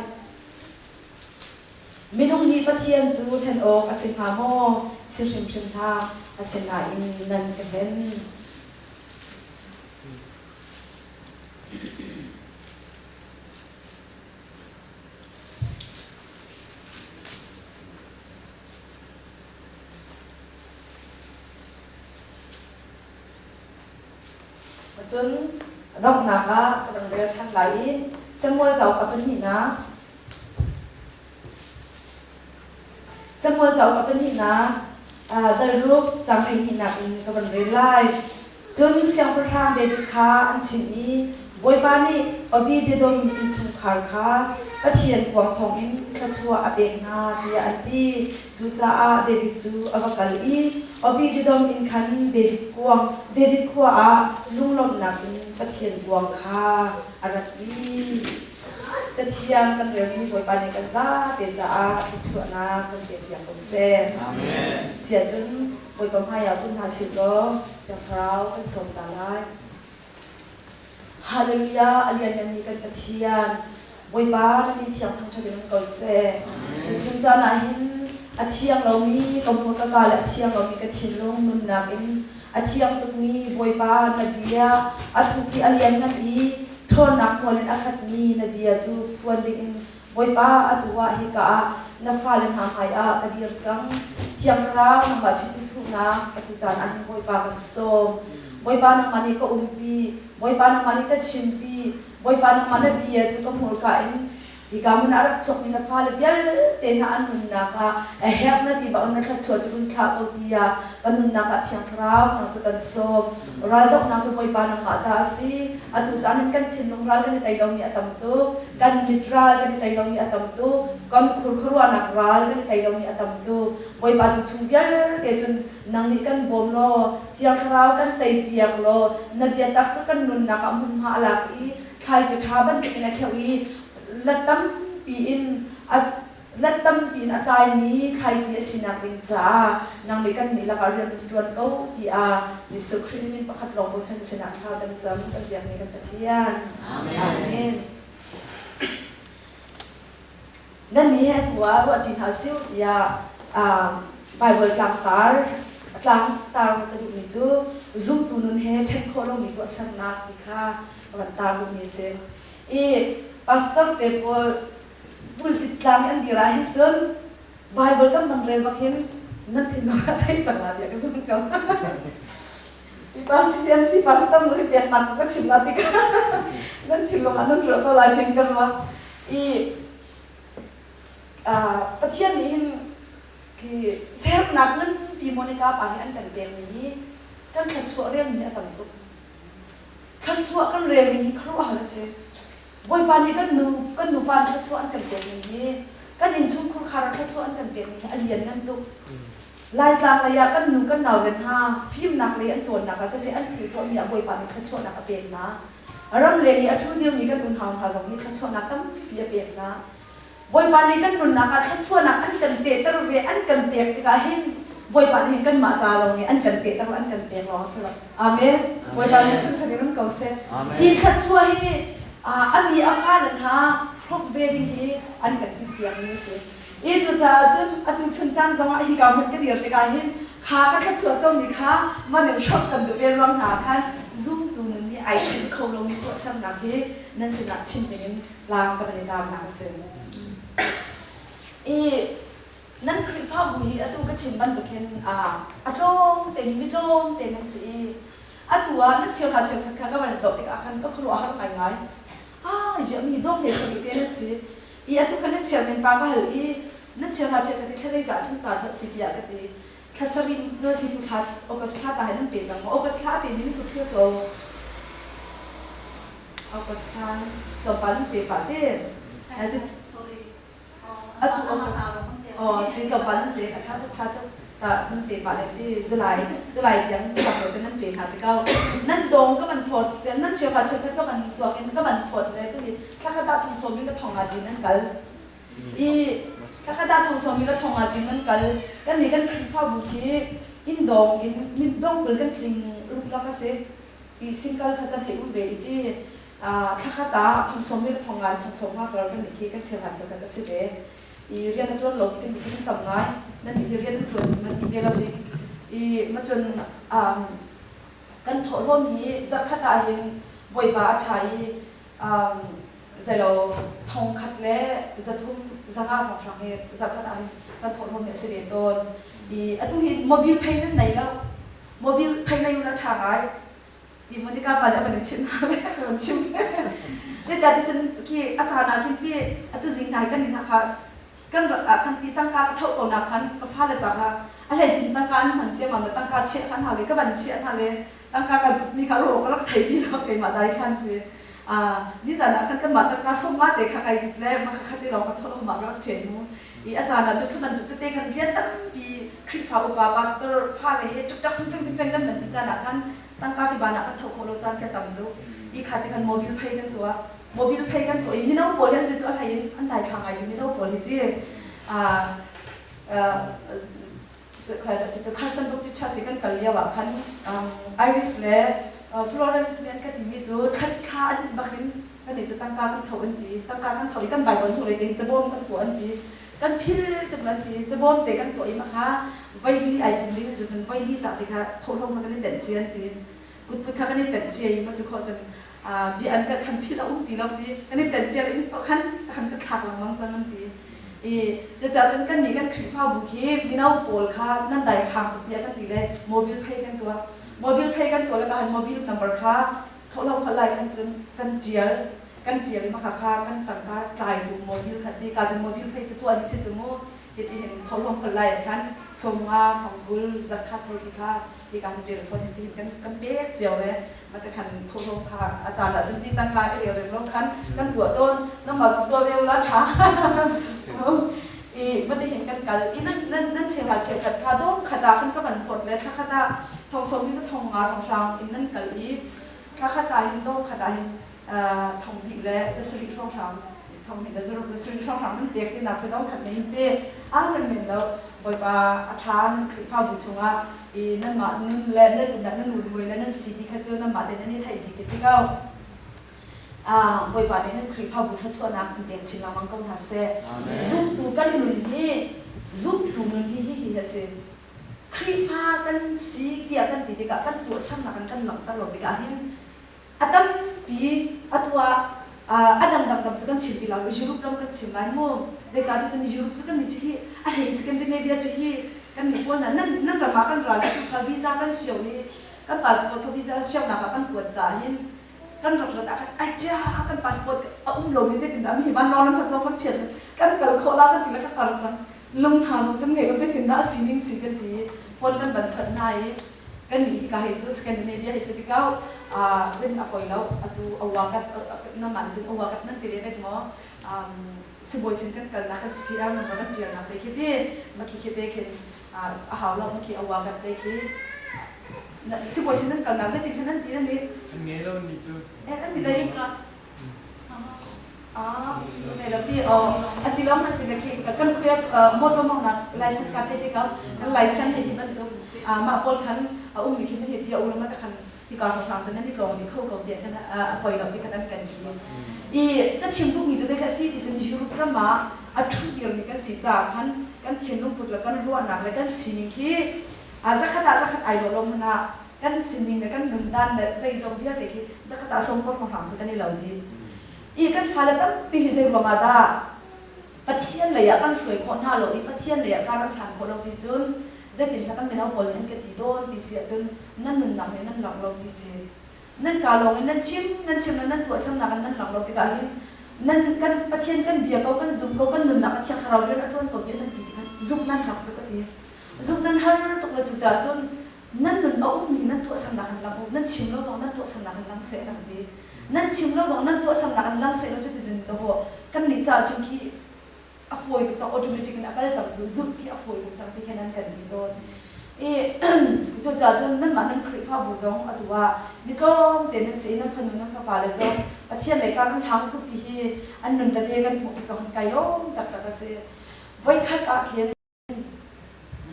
Minung nih Pathian cu hlen awk a si hnga maw? Si hrimhrim hlah, asinain nan ka hlen. Cun donghnak ah ka van rel ṭhan lai i Samuel cauk a pahnihnak Samuel cauk a pahnihnak dal ruk caang hleihnihnak in ka van rel lai. Cun siangpahrang David kha an chimh i Bawipa nih Obed-edom innchungkhar kha Pathian kuang thawngin thluachuah a pek hna tiah an ti. Cucaah David cu a va kal i Obed-edom inn khan David kuang David khua ah lunglawmhnak in Pathian kuang kha a ratpi. Cathiang kan relmi Bawipa nih kan zate caah thluachuahnak kan pekpiak ko seh. Amen. Siah cun Bawipa hmaiah kun hna sih law Thiang Thlarau kan sawm ta lai. Hallelujah, a liannganmi kan Pathian, Bawipa na min thiang thangṭhat in um ko seh. Tuchun caan ah hin a thiang lomi ka hmurka ka le a thiang lomi ka thinlung nunnak in a thiang tukmi Bawipa na bia a thuk i a lianngan i Ṭhawnnak hmual in a khatmi na bia cu phuan dingin Bawipa atu ah hika ah na fale hna hmaiah ka dir cang. Thiang Thlarau nangmah chiti thuhnak atu caan ah hin Bawipa kan sawm. Bawipa nangmah nih ka umpi, Bawipa nangmah nih ka chimpi, Bawipa nangmah na bia cu ka hmurka in Hika hmun ah rak chuakmi na fale vialte hna an nunnak ah a herh na ti bang na thluachuah cu run thlah ko tiah ka nunnak ah Thiang Thlarau nang cu kan sawm. Raldoknak cu Bawipa nangmah ta a si. Atu caan hin kan thinlung ral kan i tei lomi a tam tuk. Kan mit ral kan i tei lomi a tam tuk. Kan khur khuaruahnak ral kan i tei lomi a tam tuk. Bawipa cu chung vialte cun nang nih kan bawm law Thiang Thlarau kan teipiak law na biatak cu kan nunnak ah hmunhma a lak i thlaici ṭha bantukin a kheuh i let tampi in a let tampi in a tlaimi thlaici a sinak ding caah nang nih kan nih lakah rian run ṭuan ko tiah Jesuh Khrih min pakhat lawng bochan sinah thla kan cam kan biakmi kan Pathian. Amen. Nan nih he atu ah ruahṭi hna usih tiah Baibal tlangtar tlangtar ka duhmi cu zumtu nun he ṭhen khawh lomi tuahsernak ti kha ka van tar duhmi a si. I pastor te pawl pulpit tlang i an dir ah hin cun Baibal kan van rel bak hin nan thinlung ah thei cang la tiah ka zumh ko. Hi pa CCMC pastor nu hi peknak ka chim la tikah nan thinlung ah nan ruah ko lai tin ka ruah. I Pathian nih hin khi sernak nganpi Monica pa nih an kan pekmi hi kan thluachuah relmi hi a tam tuk. Thluachuah kan relning hi khuaruahhar a si. Bawipa nih kan nu kan nupa thluachuah an kan pekmi hi kan innchungkhur khar ah thluachuah an kan pekmi hi a lianngan tuk. Laitlang lei ah kan nu kan nau le hna fimnak lei an cawnnak ah siseh an thil tuahmi ah Bawipa nih thluachuahnak a pek hna. Ramleng i a ṭhu dirmi kan unau hna zong nih thluachuahnak tampi a pek hna. Bawipa nih kan nunnak ah thluachuahnak an kan pehter ve, an kan pek tikah hin Bawipa nih hin kanmah ca lawng i an kan pehter an kan pek lawng a si lo. Amen. Bawipa nih thangṭhat in um ko seh. Hi thluachuah hi a mi a fale hna hrawmh ve ding hi an kan timhpiakmi a si. I cucaah cun atu chun caan zongah hika hmun ka dir tikah hin kha ka thluachuah comi kha man in hrawmh kan duh ve ruang hna khan zumtu nun hi ai ṭhen kho lomi tuahsernak hi nan sinah chim dingin tlang ka van i tarnak a si. I nan Khrihfabu hi atu ka chim bantuk hin a tlawm te mi tlawm te nan si i atu ah nan cheuhra cheukhat kha ka van zoh tikah khan ka khuaruah har ngaingai. Ah, ziah mi dawm he sami te nan si. I atu kha nan chairman pa ka hal i nan cheuhra cheukhat hi thla zeizah chung ta thla si tiah ka ti. Thla sarih cu si tu thla August thla ta he nan pe cang maw? August thla a pe mi nan kut thil ko. August thla tlawmpal nan pe pah te. Atu August oh si tlawmpal nan pe a ṭha tuk ṭha tuk ta nan pe pah le ti July July tiang tam lo cu nan pe hna ti ko. Nan dong ka van phawt nan cheuhra cheukhat ka van tuak in ka van phawt le tu hi thla khat ah thong sawm in ka thong nga cin nan kal. I Thlakhat ah thong sawmi le thong nga cing nan kal. Kannih kan Khrihfabu khi inn dawng in min dongkul kan tling ruklak a si. I single kha can hei um ve i ti thlakhat ah thong sawmi le thong nga in thong sawm nga kar kan nih khi kan cheuhra cheukhat a si ve. I rian a ṭuan lo khi kan nih khi kan tam ngai. Nan nih hi rian an ṭuan man ti ve lo ding. I macun kan thawhlawm hi zarhkhat ah hin Bawipa a ṭha i zeilo thongkhat le 300 zanga hrawnghrang hi zarhkhat ah hin kan thawhlawm hi a si ve tawn. I atu hi mobile pay nan nei lo. Mobile pay nei la ṭha ngai. I Monica pa nih a van in chimh hna le a van chim. Zeicah ti cun khi a caan ah khin ti atu zing hna hi kan inn ah kha kan rat ah khan ti tangka ka thoh ko na khan ka fale ca kha a hlei pin tangka an hman ciammam le tangka chiah kha an hau le ka van chiah hna le tangka kan putmi kha rawh ka rak thei ti lo keimah dai khan si. Nizan ah khan kanmah tangka sawmnga te kha kai tut le mah kha te lawng ka thoh mah ka rak ṭhen mu. I a caan ah cu kha bantuk tete khan rian tampi Khrihfa upa pastor fale he ṭukṭak fingfeng fingfeng kan van ti caan ah khan tangka ti ban ah kan thoh khawh lo caan kan tam deuh. I kha ti khan mobile pay kan tuah. Mobile pay kan tuah i mino pawl hi an si cu a hlei in an dai thla ngai cu mino pawl hi si. Carson Baptist Church i kan kal lio ah khan Iris le Florence nih an ka timi cu thlan kha an bak in kan cu tangka kan tho an ti. Tangka kan tho i kan Bible hnu lei tein cabawm kan tuah an ti. Kan phil tuk an ti. Cabawm te kan tuah i makha voili ai pum ding cun voili ca te kha thawhlawm kha kan i tenh cia an ti. Kutput kha kan i tenh cia i ma cu khawh cun bia an kan khan philh a um ti lo ti kan i tenh cia in khan khan ka thlak lengmang cang an ti. I cucaah cun kannih kan Khrihfabu khi mino pawl kha nan dai khang tuk tiah kan ti le mobile pay kan tuah. Mobile pay kan tuah le ka han mobile number kha thawhlo kha lai khan cun kan ṭial kan ṭial i maka kha kan tangka tlaitu mobile kha ti ka cun mobile pay cu tuah dih si cu mu hiti hin thawhlawm khol lai khan 50 fangkul 100 hei ti kha hi kan ṭial phone hin ti hin kan kan pek cio le mate khan thawhlawm kha a caan ah cun ti tangka i rel reng lo khan kan tuah tawn nangmah zong tuah ve la ṭha i mate hin kan kal i nan nan nan cheuhra cheukhat kha dawm khat ah khan ka van phawt le thla khat ah thong sawm hi ka thong nga thong hrang in nan kal i thla khat ah hin dawm khat ah hin 2000 le 700 hrawnghrang 2000 le 6 700 hrawnghrang nan pek tinak cu dong khat men te a nan men lo. Bawipa a ṭha. Nan Khrihfabu chungah i nanmah nun le nan inn ah nan runmui le nan si ti kha cu nanmah te nan i theih bik ti ko. Bawipa nih nan Khrihfabu thluachuahnak in pek chin lengmang ko hna seh. Zumtu kan nun hi zumtu nun hi hihi a si. Khrihfa kan si tiah kan ti tikah kan tuahsernak in kan langhter lo tikah hin a tampi atu ah a dangdang ram cu kan chim ti lo. Europe ram kan chim lai mu. Zeicahtiah cun Europe cu kan nih cu hi a hlei Scandinavia cu hi kan nih pawl nan nan ram ah kan ra le kha visa kan sio i kan passport kha visa sionak ah kan kuat caah hin kan rak rat ah khan ai cia kan passport a um lomi zeitindah mi hi vanlawng lam zong kan phiat kan kal khawh la kan ti le ka kar cang lung hna zong kan ngei lo zeitindah a sining si kan ti. Phone kan van chawnh hna i kan nih hika hi cu Scandinavia hi cu tikau zin a poi lo atu awakat namah nih cun awakat nan ti ve dek maw sibawi sin kan kalnak kan CPR number kan ṭialnak te khi ti ma khi khi te khin a hau lo ma khi awakat te khi sibawi sin nan kalnak zeitin khan nan ti nan nih An ngei lo ni cu. Eh an ti dai Ah, nei lo ti oh asilo man si khi kan khuya motor mong nak license card te te ka kan license he ti bantuk mah pawl khan a um mi khi he ti a u ma ta khan hi ka hang chan nan i tlong ni kho ko ti khan a poi lo ti khan an kan ti i ka chim duh mi cu zei kha si ti cun Europe ram ah a thu dir mi kan si ca khan kan thinlung put le kan ruahnak le kan sining khi zakhat ah zakhat ai lo lo mana kan sining le kan nundan le zeizong vialte khi zakhat ah som por hang cu kan i lo dih. I kan fale tampi hi zei ruangah dah Pathian lei ah kan hruai khawh hna lo i Pathian lei ah kar an hlan khawh lo ti cun zeitin dah kan mino pawl nih an ka ti tawn ti si ahcun nan nunnak nih nan langh lo ti si. Nan kaa lawng in nan chim nan chim le nan tuahsernak in nan langh lo tikah hin nan kan Pathian kan bia ko kan zum ko kan nunnak a Thiang Thlarau rian a ṭuan ko tiah nan ti tikah zumh nan har tuk a ti. Zumh nan har tuk le cucaah cun nan nun a ummi nan tuahsernak in lang u. Nan chim lo zong nan tuahsernak in lang seh kan ti. Nan chim lo zong nan tuahsernak in lang seh law cuticun dawh kan nih caah cun khi a fawi tuk cang automatic in a kal cang cu zumh khi a fawi tuk cang ti khin an kan ti tawn. I cucaah cun nanmah nan Khrihfabu zong atu ah mi tlawmte nan si i nan fanu nan fapa le zong Pathian lei kar nan hlang tuk ti hi an nun tete kan hmuh tik zong kai lawm taktak a si. Voikhat ah khin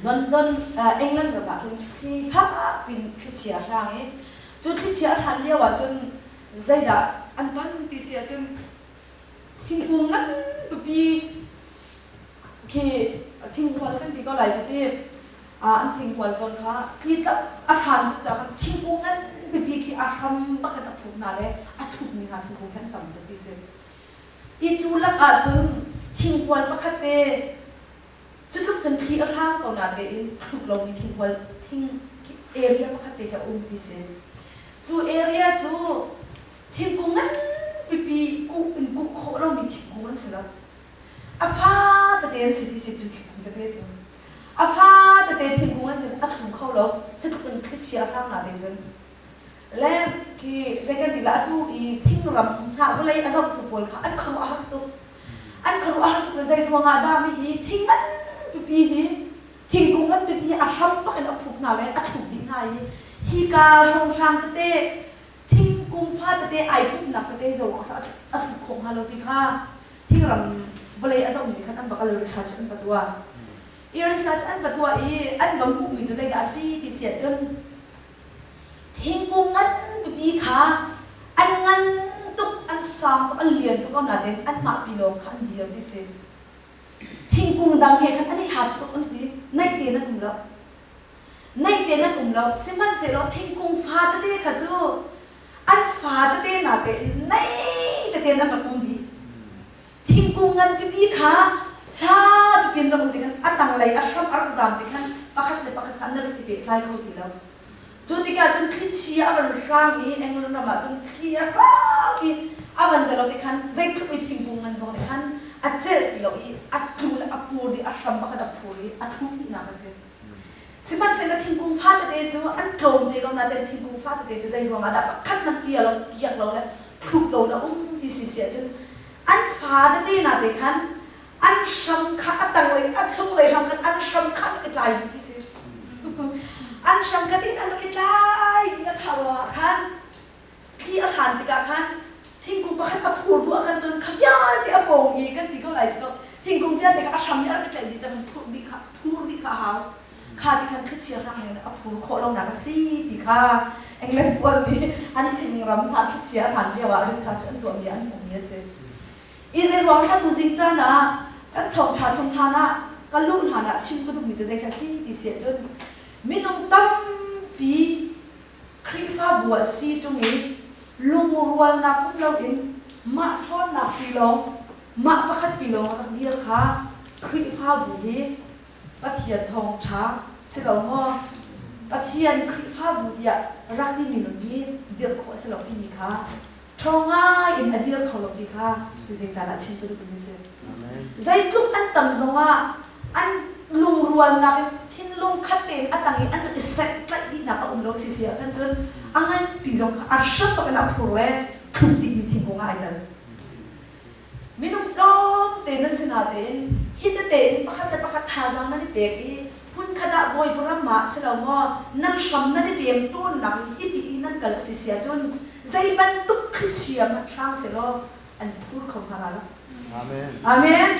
London, England ram ah khin thli fak pin thlichia a hrang i cu thlichia a hran lio ah cun zeidah an ton ti si ahcun thingkung ngan pipi khi thinghual kan ti ko lai cu ti an thinghual zawn kha thli tlap a hran tuk caah khan thingkung ngan pipi khi a hram bak in a phuk hna le a thukmi hna thingkung khi an tam tuk ti si. I cu lak ahcun thinghual pakhat te cutluk cun thli a hrang ko na tein a tluk lomi thinghual thing area pakhat te khi a um ti si. Cu area cu thingkung ngan pipi kuh in kuh khawh lomi thingkung an si lo. A fa tete an si ti si cu thingkung tete cu. A fa tete thingkung an si a thlum kho lo. Cutluk in thlichia a hrang na te cun. Le khi zei kan ti la atu i thingram hna vawlei a zohtu pawl kha an khuaruah a har tuk. An khuaruah a har tuk le zei ruangah dah mi hi thing ngan pipi hi thingkung ngan pipi hi a hram bak in a phuk hna le a thluk dih hna i hika hrawnghrang tete thingkung fa tete ai pumnak tete zo a thluk khawh hnga lo ti kha thingram vawlei a zohmi khan an va kal research an va tuah. I research an va tuah i an va hmuhmi cu zeidah a si ti si ahcun Thingkung ngan pipi kha an ngan tuk, an sang tuk, an lian tuk ko nain anmah pi lawng kha an dir ti si. Thingkung dang he khan an i hlat tuk an ti. Naih tein an um lo. Naih tein an um lo. Sihmanhsehlaw thingkung fa tete kha cu an fa tete natein naih tete in an rak um dih. Thingkung ngan pipi kha hla pipi in rak um ti khan a tanglei a hram a rak zam ti khan pakhat le pakhat kha an rak i pehtlai kho ti lo. Cu tikah cun thlichia a van hrang i England ram ah cun thli a hrang i a van zalo ti khan zeitluk i thingkung ngan zong nih khan a celh ti lo i a tlu le a pur i a hram pakhat a phur i a thluk dihnak a si. Sihmanhsehlaw thingkung fa tete cu an tlawm te ko nain thingkung fa tete cu zei ruangah dah pakhat hmanh tia lo kiak lo le thluk lo na um ti si si ahcun an fa tete na te khan an hram kha a tanglei a chunglei hram khan an hram kha an i tlai dih ti si. An hram kha tin an rak i tlai dih na kha ruangah khan thli a hran tikah khan thingkung pakhat a phur duh ah khan cun kha vialte a pawng i kan ti ko lai cu thingkung vialte kha a hram i a rak i tlaih dih cang phur dih kha phur dih kha a hau kha ti khan thlichia hrang in a phur khawh lonak a si ti kha England pawl nih an thingram hna thlichia a hran lio ah research an tuahmi an hmuhmi a si. I zei ruang thla tu zing caan ah kan thawngṭha chung hlan ah ka luh hlan ah chim ka duhmi cu zei kha si ti si ahcun minung tampi Khrihfabu ah si ṭung i lungrualnak um loin mah ṭhawnnak pi lawng, mah pakhat pi lawng a rak dir kha Khrihfabu hi Pathian thawngṭha si lo maw? Pathian Khrihfabu tiah rak timi nun hi dirh khawh a si lo timi kha ṭhawng ngai in a dir kho lo ti kha tuzing caan ah chim ka duhmi a si. Zeitluk an tam zongah an lungrualnak in thinlung khat tein a tang i an i sek tlaih dihnak a um lo sisi ah khan cun a nganpi zong kha a hram bak in a phur le thluk dihmi thingkung ah ai tel. Minung tlawmte nan si natein hi tete in pakhat le pakhat thazaang nan i pek i hmunkhat ah Bawipa ram ah si lo maw nan hram nan i ṭem tawnnak in hiti i nan kal a si si ahcun zei bantuk thlichia hmanh hrang sehlaw an phur kho hna lai lo. Amen. Amen.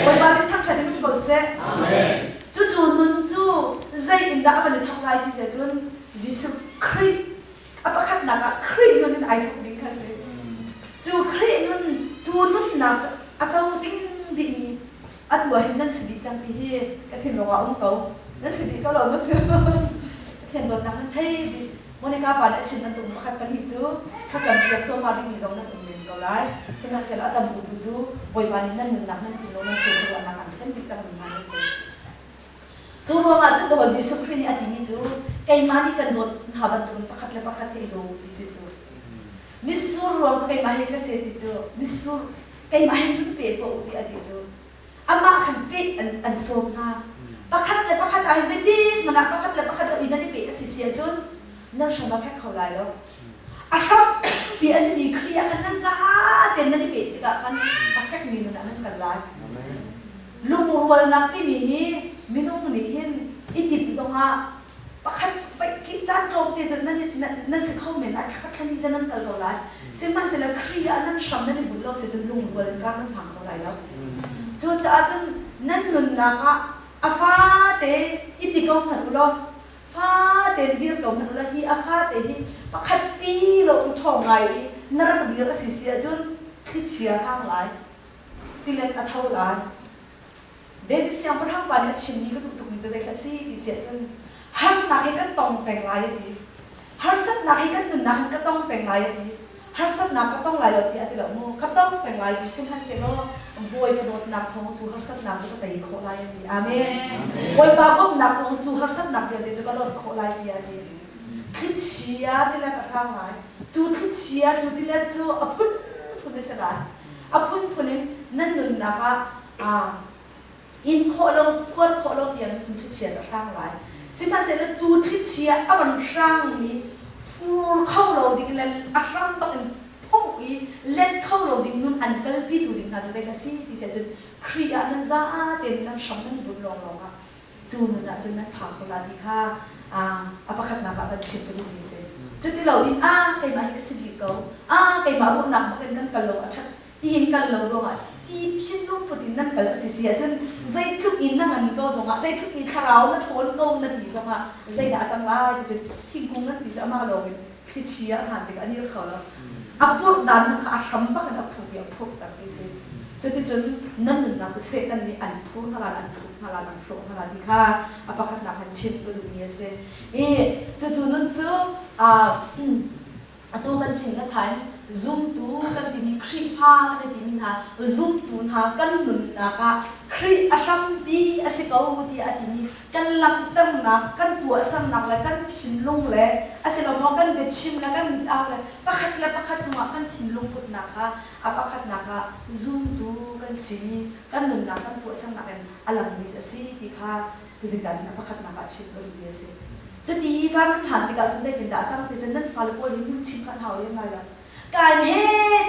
Bawipa min thangṭhat in um ko seh. Amen. Cucu nun cu zei in dah a van i thawk lai ti cun Jesuh Khrih a pakhatnak ah Khrih nun in ai thawk ding kha a si. Cu Khrih nun cu nunnak cu a co ding dihmi atu ah hin nan si dih cang ti hi ka thinlung ah um ko. Nan si dih ko lo maw cu? Pathian dawtnak nan thei dih. Monica pa nih a chim bantuk pakhat pahnih cu thlacam piak cuahmah rihmi zong nan um men ko lai. Sihmanhsehlaw a tam utu cu Bawipa nih nan nunnak nan thinlung nan thil ruahnak an thlen dih cangmi hna nan si. Cu ruangah cun daw Jesuh Khrih nih a timi cu keimah nih kan dawt hna bantukin pakhat le pakhat hi i daw ti si cu. Mitsur ruang cu keimah hi ka si ti cu mitsur keimah hin run pe tuah u ti a ti cu. Amah khan peh an, an sawm hna. Pakhat le pakhat ah hin zeitik hmanh ah pakhat le pakhat lo i nan i peh a si si ahcun nan hram a fek kho lai lo. A hrampi a simi Khrih ah khan nan zaten nan i peh tikah khan a fekmi nun ah nan kal lai. Lungrualnak timi hi minung nih hin i timh zongah pakhat khi caan tlawmte cun nan, nan si kho men lai, thlakhat thlani cun nan kal ko lai. Sihmanhsehlaw Khrih ah nan hram nan i bunh lo si cun lungrual in kar nan hlang kho lai lo. Cucaah cun. Nan nunnak ah a fate i ti ko hmanh u law, fate dir ko hmanh u law hi a fate hi pakhat pi lo in ṭhawng ngai i na rak dir a si si ahcun thlichia hang lai, tilet a tho lai. David siangpahrang pa nih a chimmi ka duh tukmi cu zeithla a si ti si ahcun harnak hi kan tong peng lai a ti. Harsatnak hi kan nunnak hin ka tong peng lai a ti. Harsatnak ka tong lai lo tiah a ti lo mu. Ka tong peng lai ti sihmanhsehlaw Bawipa dawtnak thawng cu harsatnak cu ka tei khawh lai a ti. Amen. Bawipa bawmhnak thawng cu harsatnak vialte cu ka lonh khawh lai tiah a ti. Thlichia tilet a hrang lai. Cu thlichia cu tilet cu a phunphun a si lai. A phunphun in nan nunnak ah in khawh lo tuar khawh lo tiang cu thlichia cu a hrang lai. Sihmanhsehlaw cu thlichia a van hrangmi phur kho lo ding le a hram bak in phongh i let kho lo ding nun an kalpi tu ding hna cu zeidah a si ti si ahcun Khrih ah nan za tein nan hram nan bunh lawnglawng ah cu nun ah cun nan phak ko la ti kha a pakhatnak ah van chim ka duhmi a si. Cuti loin a keimah hi ka si bik ko, a keimah ruahnak bak in kan kal lo a ṭhat Tihin kal lo ruangah ti thinlung put in nan kal a si si ahcun zeitluk in na ngan ko zongah zeitluk i thlarau na ṭhawn ko na ti zongah zeidah a cang lai ti cu thingkung nan ti cu amah lawng in thlichia a hlan tikah a nil kho lo. A purh dan hmanh kha a hram bak in a phuk i a phurh tak ti si. Cuticun nan nunnak cu Satan nih an phur hna lai, an phuk hna lai, an hrawh hna lai ti kha a pakhatnak han chim ka duhmi a si. I cucu nun cu Atu kan chim na chan zumtu kan timi Khrihfa kan timi hna zumtu hna kan nunnak ah Khrih a hrampi a si ko tiah a timi kan langhternak kan tuahsernak le kan thinlung le asilomaw kan biachim le kan mit au le pakhat le pakhat cungah kan thinlung putnak kha a pakhatnak ah zumtu kan si kan nunnak kan tuahsernak in a langmi a si ti kha tuzing caan in a pakhatnak ah chim ka duhmi a si. Cuti i kar nan hlan tikah cun zeitindah a cang ti cun nan fale pawl hi nun chim kha an hau lem lai lo. Kain he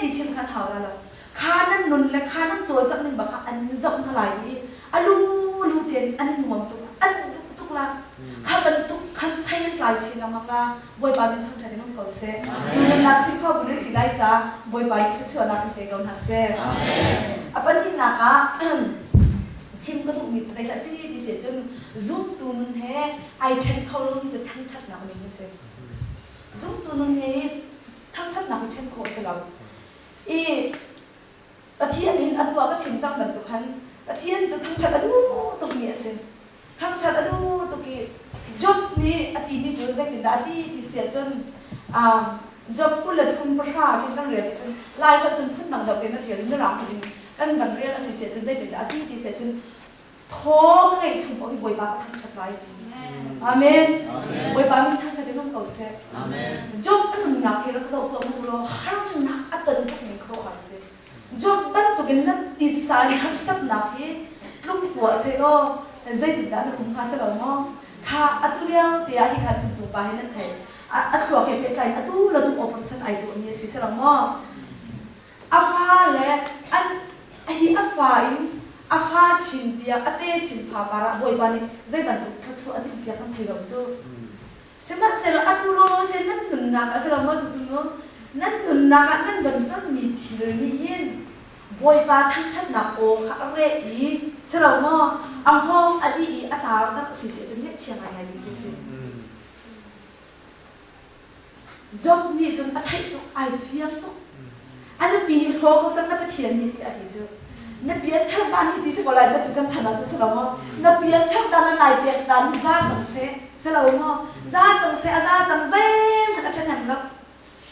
ti chim kha an hau lai lo. Kha nan nun le kha nan cawlcangh ning bak kha an in zoh hna lai i a lu lu tein an i nuam tuk an duh tuk la. Kha bantuk khan thei an tlai chin lengmang la. Bawipa min thangṭhat in um ko seh. Cu nan nak Khrihfabu nan si lai ca Bawipa nih thluachuahnak in pe ko hna seh. A pahnihnak ah chim ka duhmi cu zeidah a si ti si cun zumtu nun he ai ṭhen kho lomi cu thangṭhatnak nun a si. Zumtu nun he thangṭhatnak hi ṭhen khawh a si lo. I Pathian in atu ah ka chim cang bantuk khan Pathian cu thangṭhat a duh tukmi a si. Thangṭhat a duh tuk i Job nih a timi cu zeitindah a ti ti si ahcun Job 23 khin kan rel ahcun Lai holh cun phundang deuh tein a ṭial i Mirang holh in kan van rel a si si ahcun zeitindah a ti ti si ahcun thaw ka ngeih chung paoh hi Bawipa ka thangṭhat lai ti. Amen. Bawipa min thangṭhat in um ko seh. Job a nunnak hi rak zoh tuah hmanh u law harnak a ton tuk ning khuaruahhar a si. Job bantukin na titsa in harsatnak hi tlung tuah sehlaw zeitindah na um hnga si lo maw? Kha atu lio te ah hi khan cucu pa hi nan thei. A thluak he pehtlai in atu le tu operation ai tuahmi a si si lo maw? A fa le an hi a fa in a fa chin tiah a te chin fa par ah Bawipa nih zei bantuk thluachuah a timhpiak kan thei lo cu. Sihmanhsehlaw atu lawlaw sin nan nunnak ah si lo maw cucu mu nan nunnak ah nan van tonmi thil nih hin Bawipa thangṭhatnak aw kha a reh i si lo maw a hngawng a dih i a car tak a si si ahcun ngaihchia ngaingai ding khi a si. Job nih cun a theih tuk, ai fiang tuk. A nupi nih hlaw ko cang na Pathian nih ti a ti cu. Na pianthar dan hi ti si ko lai cu tu kan chan ah cun si lo maw? Na pianthar dan na lai pek dan hi za cang seh, si lo maw? Za cang seh, a za cang zeihmanh a ṭhahnem lo.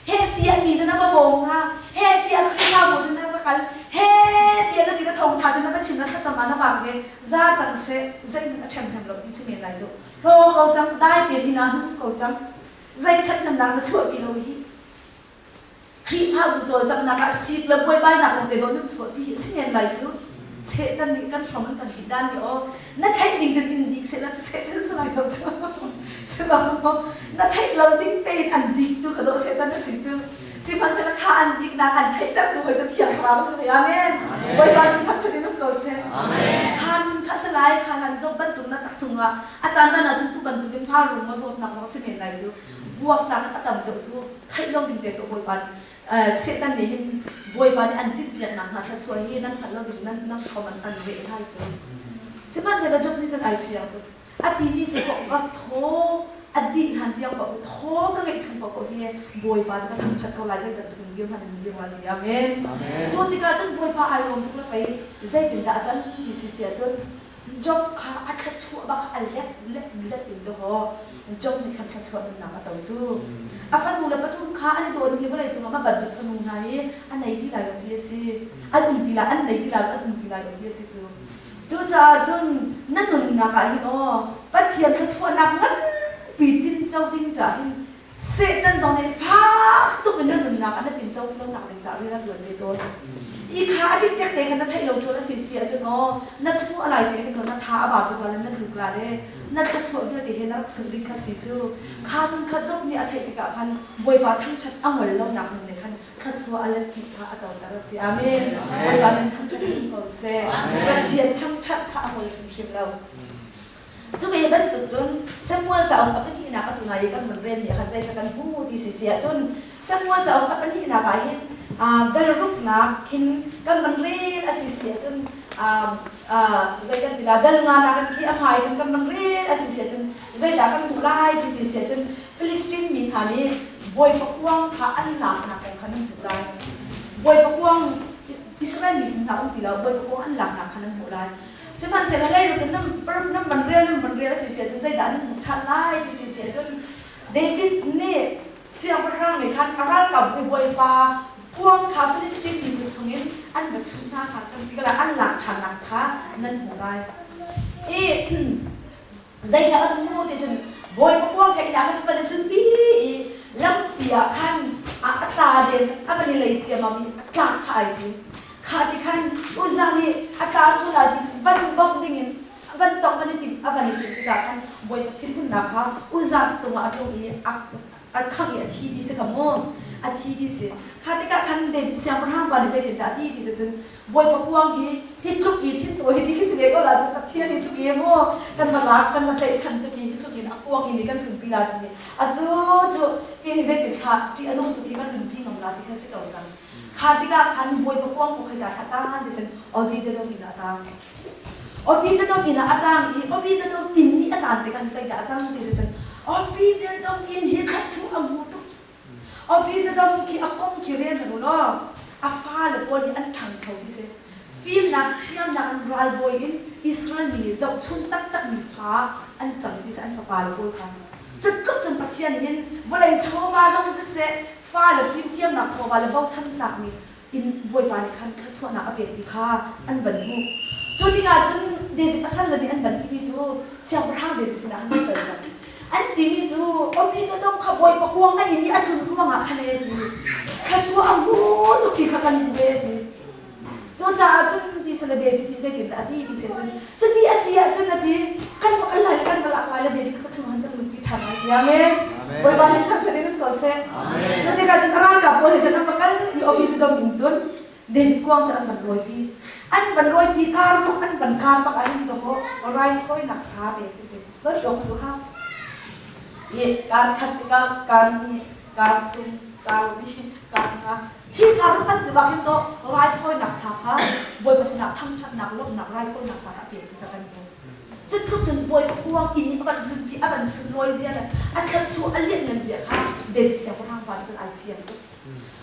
Heh tiah mi cu na va bawm hna, heh tiah Khrihfabu cu na va kal, heh tiah na ti na thawngṭha cu na va chim na thlacam ah na vak ve, za cang seh, zeihmanh a ṭhahnem lo ti si men lai cu. Hlaw ko cang, dai tein inn ah hung ko cang. Zei ṭhathnemnak na chuahpi lo hi. Khrihfabu cawlcanghnak ah sik le buaibainak lawng te dawh nan chuahpi hi a si men lai cu. Satan nih kan hrom an kan ti dan hi aw na theih ding cun in dik sehla cu Satan si lai lo cu. Si lo maw? Na theih lo ding tein an dik tu kha dawh Satan a si cu. Sihmanhsehlaw kha an diknak an theihter tu hoi cu Thiang Thlarau a si ve. Amen. Bawipa min thangṭhat in um ko seh. Kha nun kha si lai, kha hlan Job bantuk na takchung ah a caan caan ah cun tu bantuk in hma rum maw zawtnak zong a si men lai cu vuaktlak in a tam deuh cu theih lo ding te tu Bawipa nih Satan nih hin Bawipa nih an tinhpiaknak hna thluachuah hi nan hngalh lo ding nan nan hrom an an reh lai cu. Sihmanhsehlaw Job nih cun ai fiang tuk. A timi cu ka thaw a dih hlan tiang paoh thaw ka ngeih chung paoh hi Bawipa cu ka thangṭhat ko lai zei bantuk in dir hmanh in dir lai ti. Amen. Cu tikah cun Bawipa ai lawm tuk le pei zeitindah a can ti si si ahcun Job kha a thluachuah bak a let let let in dawh Job nih khan thluachuah nunnak a co cu. A fanu le pathum kha an i dawt mi vawlei cungah ma bantuk fanu hna hi a nei ti lai lo ti a si. An um ti lai, an nei ti lai lo, an um ti lai lo ti a si cu. Cucaah cun na nunnak ah hin aw Pathian thluachuahnak nganpi tinco ding caah hin Satan zong nih fak tuk in na nunnak ah na tinco lonak ding caah rian a ṭuan ve tawn. I kha a ṭikṭek te khan na theih lo sual a si si ahcun aw na chuah lai te khin na tha a ba tuk la le na tluk la le na thluachuah vialte he na rak sung ding kha si cu kha nun kha Job nih a theih tikah khan Bawipa thangṭhat a ngol lonak nun nih khan thluachuah a let kha a coter a si. Amen. Bawipa min thangṭhat in ko seh. Pathian thangṭhat kha a ngol hrimhrim lo. Cu ve bantuk cun Samuel cauk a pahnihnak atu ngai i kan van relmi ah khan zeithla kan hmu ti si si ahcun Samuel cauk a pahnihnak ah hin dal ruknak khin kan van rel a si si ahcun zei kan ti la dal nga nak in khi a hmai khan kan van rel a si si ahcun zeidah kan hmuh lai ti si si ahcun Philistine mi hna nih Bawipa kuang kha an laknak kong kha nan hmuh lai. Bawipa kuang Israel mi sin hna um ti lo, Bawipa kuang an laknak kha nan hmuh lai. Sihmanhsehlaw leiruk in nan nan van rel nan van rel a si si ahcun zeidah nan hmuh ṭhan lai ti si si ahcun David nih siangpahrang nih khan a ralkap hi Bawipa kuang kha Philistine miphun chungin an va chuh hna kha kan ti an lak ṭhannak kha nan hmuh lai. I Zeihla kan hmu ti cun Bawipa kuang kha inn ah khan van i tlunpi i lampi ah khan a tla den a van i lei ciammam i a tlak kha ai tim. Kha ti khan Uzzah nih a tla sual ah ti van bawmh dingin van tongh van i tim a van i timh tikah khan Bawipa thinhunnak kha Uzzah cungah a tlung i a a khangh i a thi ti si kha mu a thi ti si. Kha tikah khan David siangpahrang pa nih zeitindah a ti ti si cun Bawipa kuang hi hi tluk i thintawi hi ti khi si ve ko la cu Pathian hi tluk i mu kan va lak kan va tlaihchan tuk i hi tluk in a kuang in kan tlunpi la ti a cu cu hi hi zeitin thla ṭih a nung tuk i kan tlunpi ngam la ti kha si ko cang kha tikah khan Bawipa kuang ko khai ta thla tan ti cun obi te dom in a tang obi te dom in a tang i obi te dom in nih a tan tikhan zeidah a cang ti si cun obi te dom in hi kha chu a mu tuk Abinadab khi a kong khi rel hna u law a fale pawl hi an ṭhangcho ti si. Fimnak thiamnak in ralbawi in Israel mi nih zohchun taktakmi fa an cang ti si an fapale pawl kha. Cu tluk cun Pathian nih hin vawlei chawva zong siseh fale fimthiamnak chawva le bochannak nih in Bawipa nih khan thluachuahnak a pek ti kha an van hmuh. Cu tikah cun David a salle nih an van timi cu siangpahrang David sinah khan an kal cang. An timi cu Obededom kha Bawipa kuang a inn i a tlun ruangah khan ee ti. Thluachuah a hmu tuk ti kha kan hmu ee ti. Cucaah cun ti sale David nih zeitindah a ti ti si cun cuti a si ahcun a ti kan va kal lai le kan va lak lai le David kha chung han kan nunpi ṭhan lai ti amen. Bawipa min thangṭhat in ko seh. Cu tikah cun a ralkap pawl he cun an va kal i Obededom in cun David kuang cu an van rawipi. An van rawipi kar ruk an van kar bak ah hin dawh raithawinak sa pek ti si. Van tlawng tu kha. I kar khat tikah kar hnih, kar thum, kar li, kar nga. Hi kar ruk an ti bak hin dawh raithawinak sa kha Bawipa sinah thangṭhatnak lawmhnak raithawinak sa kha a pek ti kha kan hmuh. Cutluk cun Bawipa kuang inn i a van hlunpi a van sunlawi zia le a thluachuah a lianhngan zia kha David siangpahrang pa nih cun ai fiang tuk.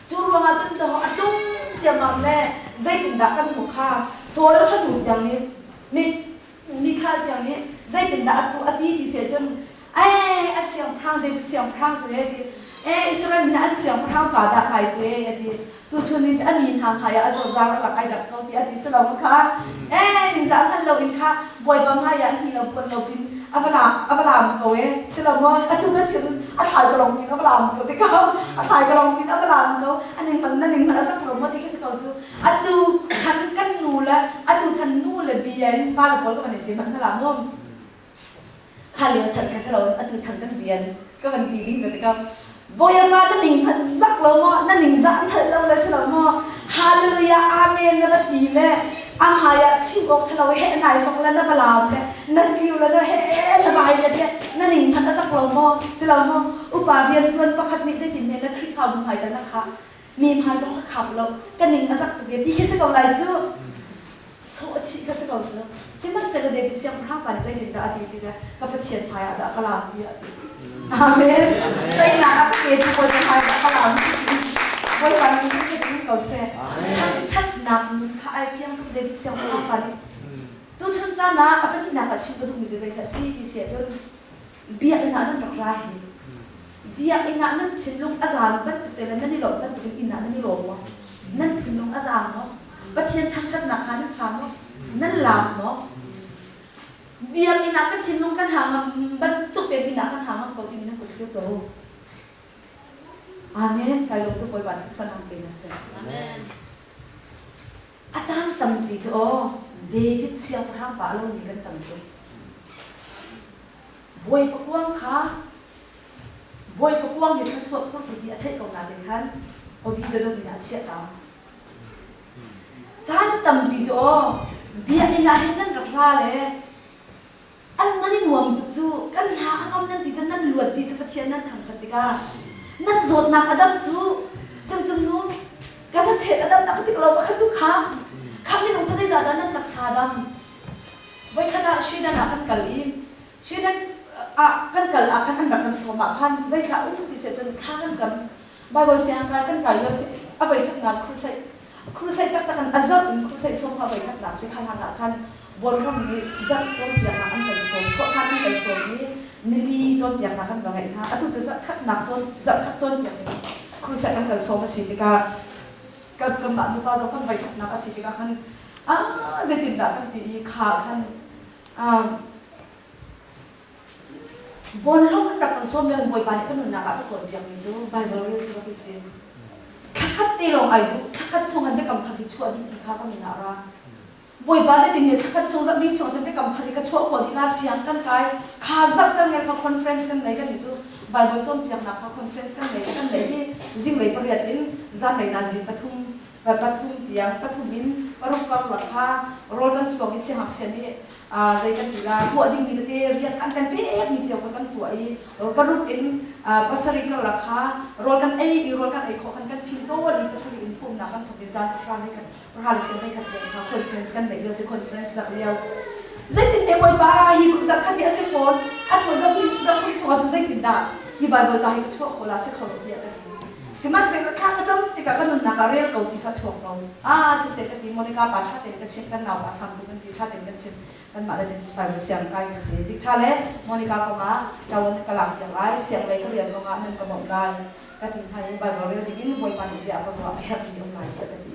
Cu ruangah cun dawh a tlung ciammam le zeitindah kan hmuh kha Saul fanu tiang nih mi Mikhal tiang nih zeitindah a tuah a ti ti si ahcun ee a siangpahrang David siangpahrang cu ee ti ee Israel mi an siangpahrang pa dah kai cu ee a ti tuchun ni cu a mi hna hmai ah a zawzar a lak ai rak ko ti a ti si lo ma kha ee ningzah hngal lo in kha bawipa hmai ah hni lo puan lo pin a va lam a va lam ko ee si lo maw atu kan chim a thlai ka long pin a va lam ko ti ko a thlai ka long pin a va lam ko a ning man na ning man a sak lo maw ti khi si ko cu atu chan kan nu le atu chan nu le bia in pa le pawl ka van in ti hmanh hna la mu kha lio chan kha si lo atu chan kan bian ka van ti ding cu ka Bawipa na ning hmanh zak lo maw na ning zah hngalh lo le si lo maw hallelujah amen na va ti le a hmai ah chim awk ṭhalo he nai hok le na va laam le na kiu le na he na vai le bia na ning hmanh a zak lo maw si lo maw upa rian ṭuan pakhat nih zeitin hme na Khrihfabu hmai dal na khah mi hmai zong ka khap lo ka ning a zak tuk e ti khi si ko lai cu. Sawh a chih kha si ko cu. Sihmanhsehlaw David siangpahrang pa nih zeitindah a ti ti le ka Pathian hmaiah dah ka laam tiah a ti. Amen. Teinak a ka petu Bawipa hmaiah dah ka laam ti. Bawipa nih min ka ko seh. Thangṭhatnak nun kha ai fiang tuk David siangpahrang pa nih. Tuchun caan ah a pahnihnak ah chim ka duhmi cu zeidah a si ti si ahcun biakinn ah nan rak ra hi. Biakinn ah nan thinlung a zaan bantuk te le nan i lawmh bantukin inn ah nan i lawm maw? Nan thinlung a zaang maw? Pathian thangṭhatnak kha nan sa maw? Nan laam maw? Biakinn ah ka thinlung kan hang ngam bantuk tein inn ah kan hang ngam ko timi nan kut thlir tuah u. Amen. Kai lawm tuk Bawipa nih chon ang pe na seh. Amen. A caan tampi cu aw David siangpahrang pa lo mi kan tam tuk. Bawipa kuang kha Bawipa kuang hi thluachuah phurtu ti a theih ko nain khan Obededom in a chiah ta. Caan tampi cu aw biakinn ah hin nan rak ra le an nan i nuam tuk cu kan hna a ngam nan ti cun nan luat ti cu Pathian nan thangṭhat tikah nan zawtnak a dam cu cungcung nu kan a chet a dam na ka tik lo pakhat tu kha kha minung kha zeizah dah nan taksa dam voikhat ah Sweden ah kan kal i Sweden ah kan kal ah khan an rak kan sawm ah khan zeithla um ti seh cun thla kan cam Bible siangkai kan kai lio si a voikhatnak crusade crusade taktak in a zarh in crusade sawm kha voikhatnak si khan ah khan Bawlhram nih zarh cawnpiaknak an kan sawm khawhṭhan an kan sawm i nili cawnpiaknak kan va ngeih hna atu cu zarhkhatnak cawn zarhkhat cawnpiak in crusade an kan sawm a si tikah kan kanmah nupa zong kan voikhatnak a si tikah khan ah zeitindah kan ti i kha khan Bawlung an rak kan sawm lio in Bawipa nih ka nunnak ah ka cawnpiakmi cu Baibal rel khi rak i si. Thlakhat te lawng ai duh, thlakhat chung han biakam thar hi chuah dih ti kha ka min ah ra. Bawipa zeitin nge thlakhat chung zarhbi chung cun biakam thar hi ka chuah khawh dih la siang kan kai kha zarh cang nge kha conference kan nei kan nih cu Baibal cawnpiaknak kha conference kan nei kan nei hi zinglei pariat in zanlei nazi pathum pathum tiang pathum in paruk karlak kha rawl kan chuang i siangngakchia nih zei kan ti la tuah dingmi tete rian an kan pekmi cio kha kan tuah i paruk in pasarih karlak kha rawl kan ei i rawl kan ei khawh khan kan fim tawn i pasarih in pumnak kan thawk i zan pahra le khat pahra le cheu khat tiang kha conference kan neih lio si conference zarh lio zeitin he bawipa hi kum zarh khat hi a si fawn atu zarh zarh chung ah cun zeitin dah hi Bible ca hi ka chuah khawh la si kho lo tiah ka ti Sihmanhsehlaw thla ka cam tikah ka nunnak ah rel ko ti kha chuak lo. Ah siseh ka ti Monica pa ṭha tein ka chimh kan naupa sang tu kan ti ṭha tein kan chimh kanmah le Bible siang kai kan si. Bik ṭha le Monica kongah ṭawan ka lak piak lai siang lei ka rian kongah nan ka bawmh lai ka ti hna i Bible rel dingin Bawipa nih bia a ka ruah a herhmi um lai tiah ka ti.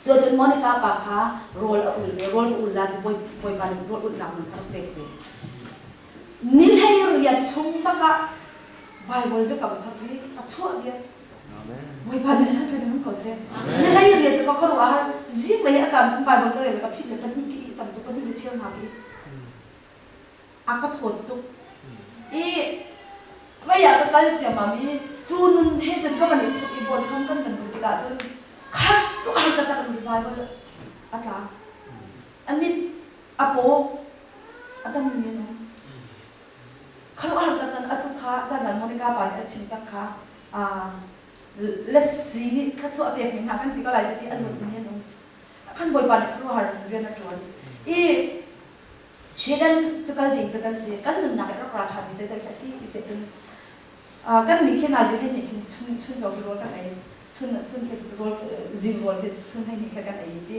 Cucun Monica pa kha rawl a ul ve rawl ka ul la ti Bawipa nih rawl ulhnak man kha rak pek ve. Ni 18 chung bakah Bible biakam thar hi a chuah viar. Bawipa nih nan ṭhen in ko seh. Ni 18 cu ka khuaruah har zinglei a caan cun Bible ka rel ka phit le pahnih ki tam tuk pahnih le cheu hna ki a ka thawt tuk. I mei ah ka kal ciammam i cu nun he cun ka van i thup i bawn kan van luh tikah cun khat ruah taktak in Bible a tla. A mit a paw a dammi an um. Khuaruahhar taktak atu kha zanzan Monica pa nih a chim cang kha lassi nih thluachuah pekmi hna kan ti ko lai cuti a luatmi an um. Khan Bawipa nih khuaruahhar rian a ṭuan. I Sweden cu kal ding cu kan si. Kan nunnak i rak ra ṭhanmi zeizei khi a si ti si cun kan nih khin nazi he nih khin chun chun caw khi rawl kan ei chun chun khi rawl zing rawl khi chun hei nih kha kan ei ti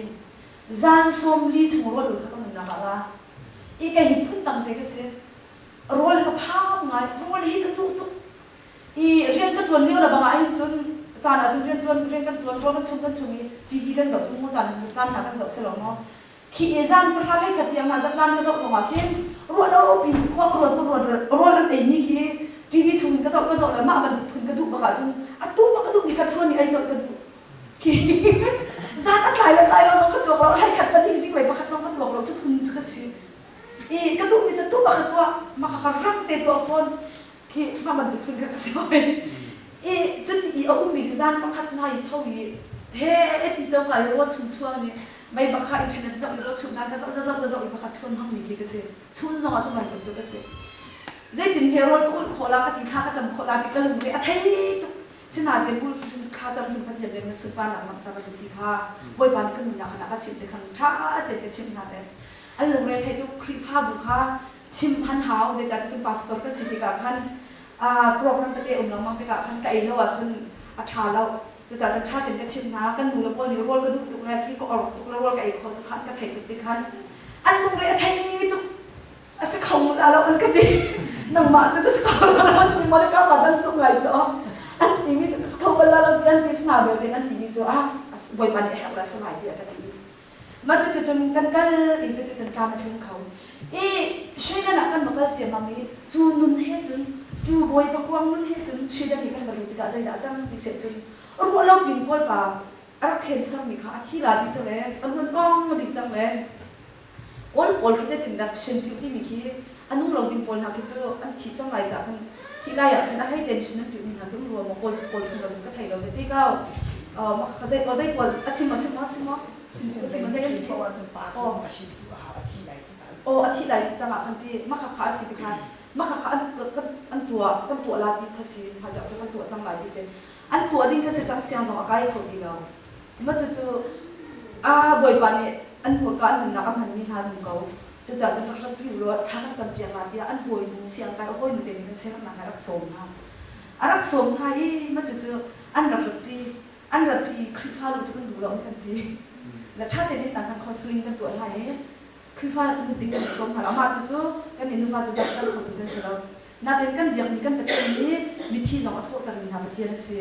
Zan 40 chung rawl ul kha ka nunnak ah ra. I kei hi phundang te ka si. Rawl ka phang ngai. Rawl hi ka duh tuk. I rian ka ṭuan lio le bang ah hin cun caan ah cun rian ṭuan rian kan ṭuan rawl kan chung kan chung i TV kan zoh chung mu caan zatlan hna kan zoh si lo maw. Khi i zan pahra hlei khat tiang hna zatlan ka zoh zong ah khin ruah lo pin khua ka ruat ka ruat rawl an ei mi khi TV chung in ka zoh ka zoh le mah bantuk phun ka duh bak ahcun atu bak ka duh mi kha chuan i ei colh ka duh. Zan a tlai le tlai lo zong ka tuak lo, hlei khat pahnih zinglei pakhat zong ka tuak lo, cu phun cu ka si. I ka duhmi cu tu pakhat tuah, mah kha rang te tuah fawn. Khi mah bantuk phun kha ka si hoi. I cuti i a ummi khi zan pakhat hna i tho i he ti coka i rawl chung chuang nih mei bakha internet zoh i rawl chung hna ka zoh zoh zoh i pakhat chuan hmangmi khi ka si. Chun zong ah cu bantuk cu ka si. Zeitin he rawl ka ulh khawh la ka ti thla ka cam khawh la ti ka lungre a thei tuk. Sinain bul hrim thla cam hrim Pathian rian na sunparnak langhter a duh ti kha Bawipa nih ka nunnak khan a ka chimh ti khan ṭha tein ka chimh hna le an lungre thei tuk. Khrihfabu kha chim han hau zeicahtiah cun pastor kan si tikah khan program tete um lengmang tikah khan ka ei lo ahcun a ṭha lo. Cucaah cun ṭha tein ka chimh hna. Kan nu le pawl nih rawl ka duh tuk le khi ka or tuk le rawl ka ei khawh tuk kha an ka theih tuk ti khan an lungre a thei tuk. A si kho la lo an ka ti. Nangmah cu ka si kho la lo an ti maw ka pa chan sung ngai cu an timi cu ka si kho bal la lo ti an ti sna belte an timi cu ah Bawipa nih a herh la si lai tiah ka ti. Mah cu ticun kan kal i cu ticun tlam a tling kho. I Sweden ah kan va kal ciammam i cu nun he cun cu Bawipa kuang nun he cun Sweden i kan va lut tikah zeidah a cang ti seh cun ruah lo pin Kawlpa a rak khen sermi kha a thi la ti cang le a luan kong a dih cang le Kawl pawl khi zeitindah Shinpyu timi khi a nung lo ding pawl hna khi cu an thih cang lai caah khan thih lai ah khin a hlei tein shin an piuhmi hna khi um rua maw Kawl pawl phung lam cu ka thei lo ve ti ko ka zei zei pawl a sim a sim a sim maw Shinpyu ti ma zei an ti aw a thih lai si cang ah khan ti makha kha a si ti khan makha kha an an tuah kan tuah la ti kha si hmaizah kan tuah cang lai ti si an tuah ding kha si cang siang zong a kai kho ti lo Mah cucu a Bawipa nih an hmurka an nunnak a hmanmi hna an um ko. Cucaah cun rak ratpi u law thla kan campiak la tiah an hawinu siangkai a hawinu te nih khan siaherhnak a rak sawm hna. A rak sawm hna i mah cucu an rak ratpi. An ratpi i Khrihfa lu cu kan duh lo an kan ti. Le ṭha tein inn kan counseling kan tuah hna i Khrihfa lut ding kan sawm hna lo. Amah tu cu kan nih nuva cu biak kan khotu kan si lo. Nain kan biakmi kan Pathian hi mithi zong a thawhtermi hna Pathian a si.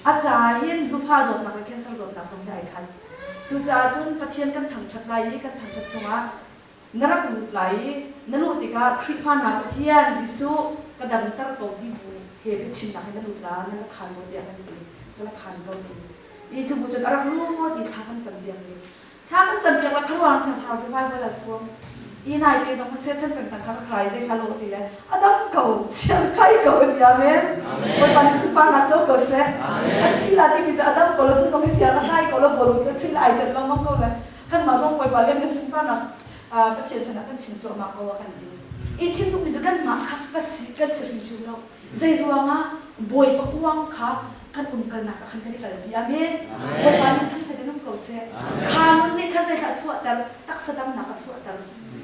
A caah hin nufa zawtnak le cancer zawtnak zong hi ai khat. Cucaah cun Pathian kan thangṭhat lai i kan thangṭhat chungah na rak lut lai i na luh tikah Khrihfa hna Pathian Jesuh ka damter ko ti bu he biachimnak he na lut la na la khaan maw tiah kan ti. Ka la khaan ko ti. I cu bu cun a rak lut i thla kan campiak i Thla kan campiak la kharuang thang thau revival an thuam. I nai te zong siachan peng tang kha rak rai zei hla lo ti le a dam ko siang kai ko ni amen. Bawipa nih sunparnak co ko seh. An thi la timi cu a dam ko lo tu zong hi siang a kai ko lo bawlung cu chin le ai cat lengmang ko le kanmah zong Bawipa lian kan sunparnak Pathian sinah kan chim cuahmah ko a kan ti. I chim duhmi cu kanmah kha ka si kan si hrimhrim lo. Zei ruangah Bawipa kuang kha kan umkalnak ah khan kan i kalpi. Amen. Bawipa nih thangṭhat in um ko seh. Kha nun nih khan zeithlah a chuahter? Taksa damnak a chuahter.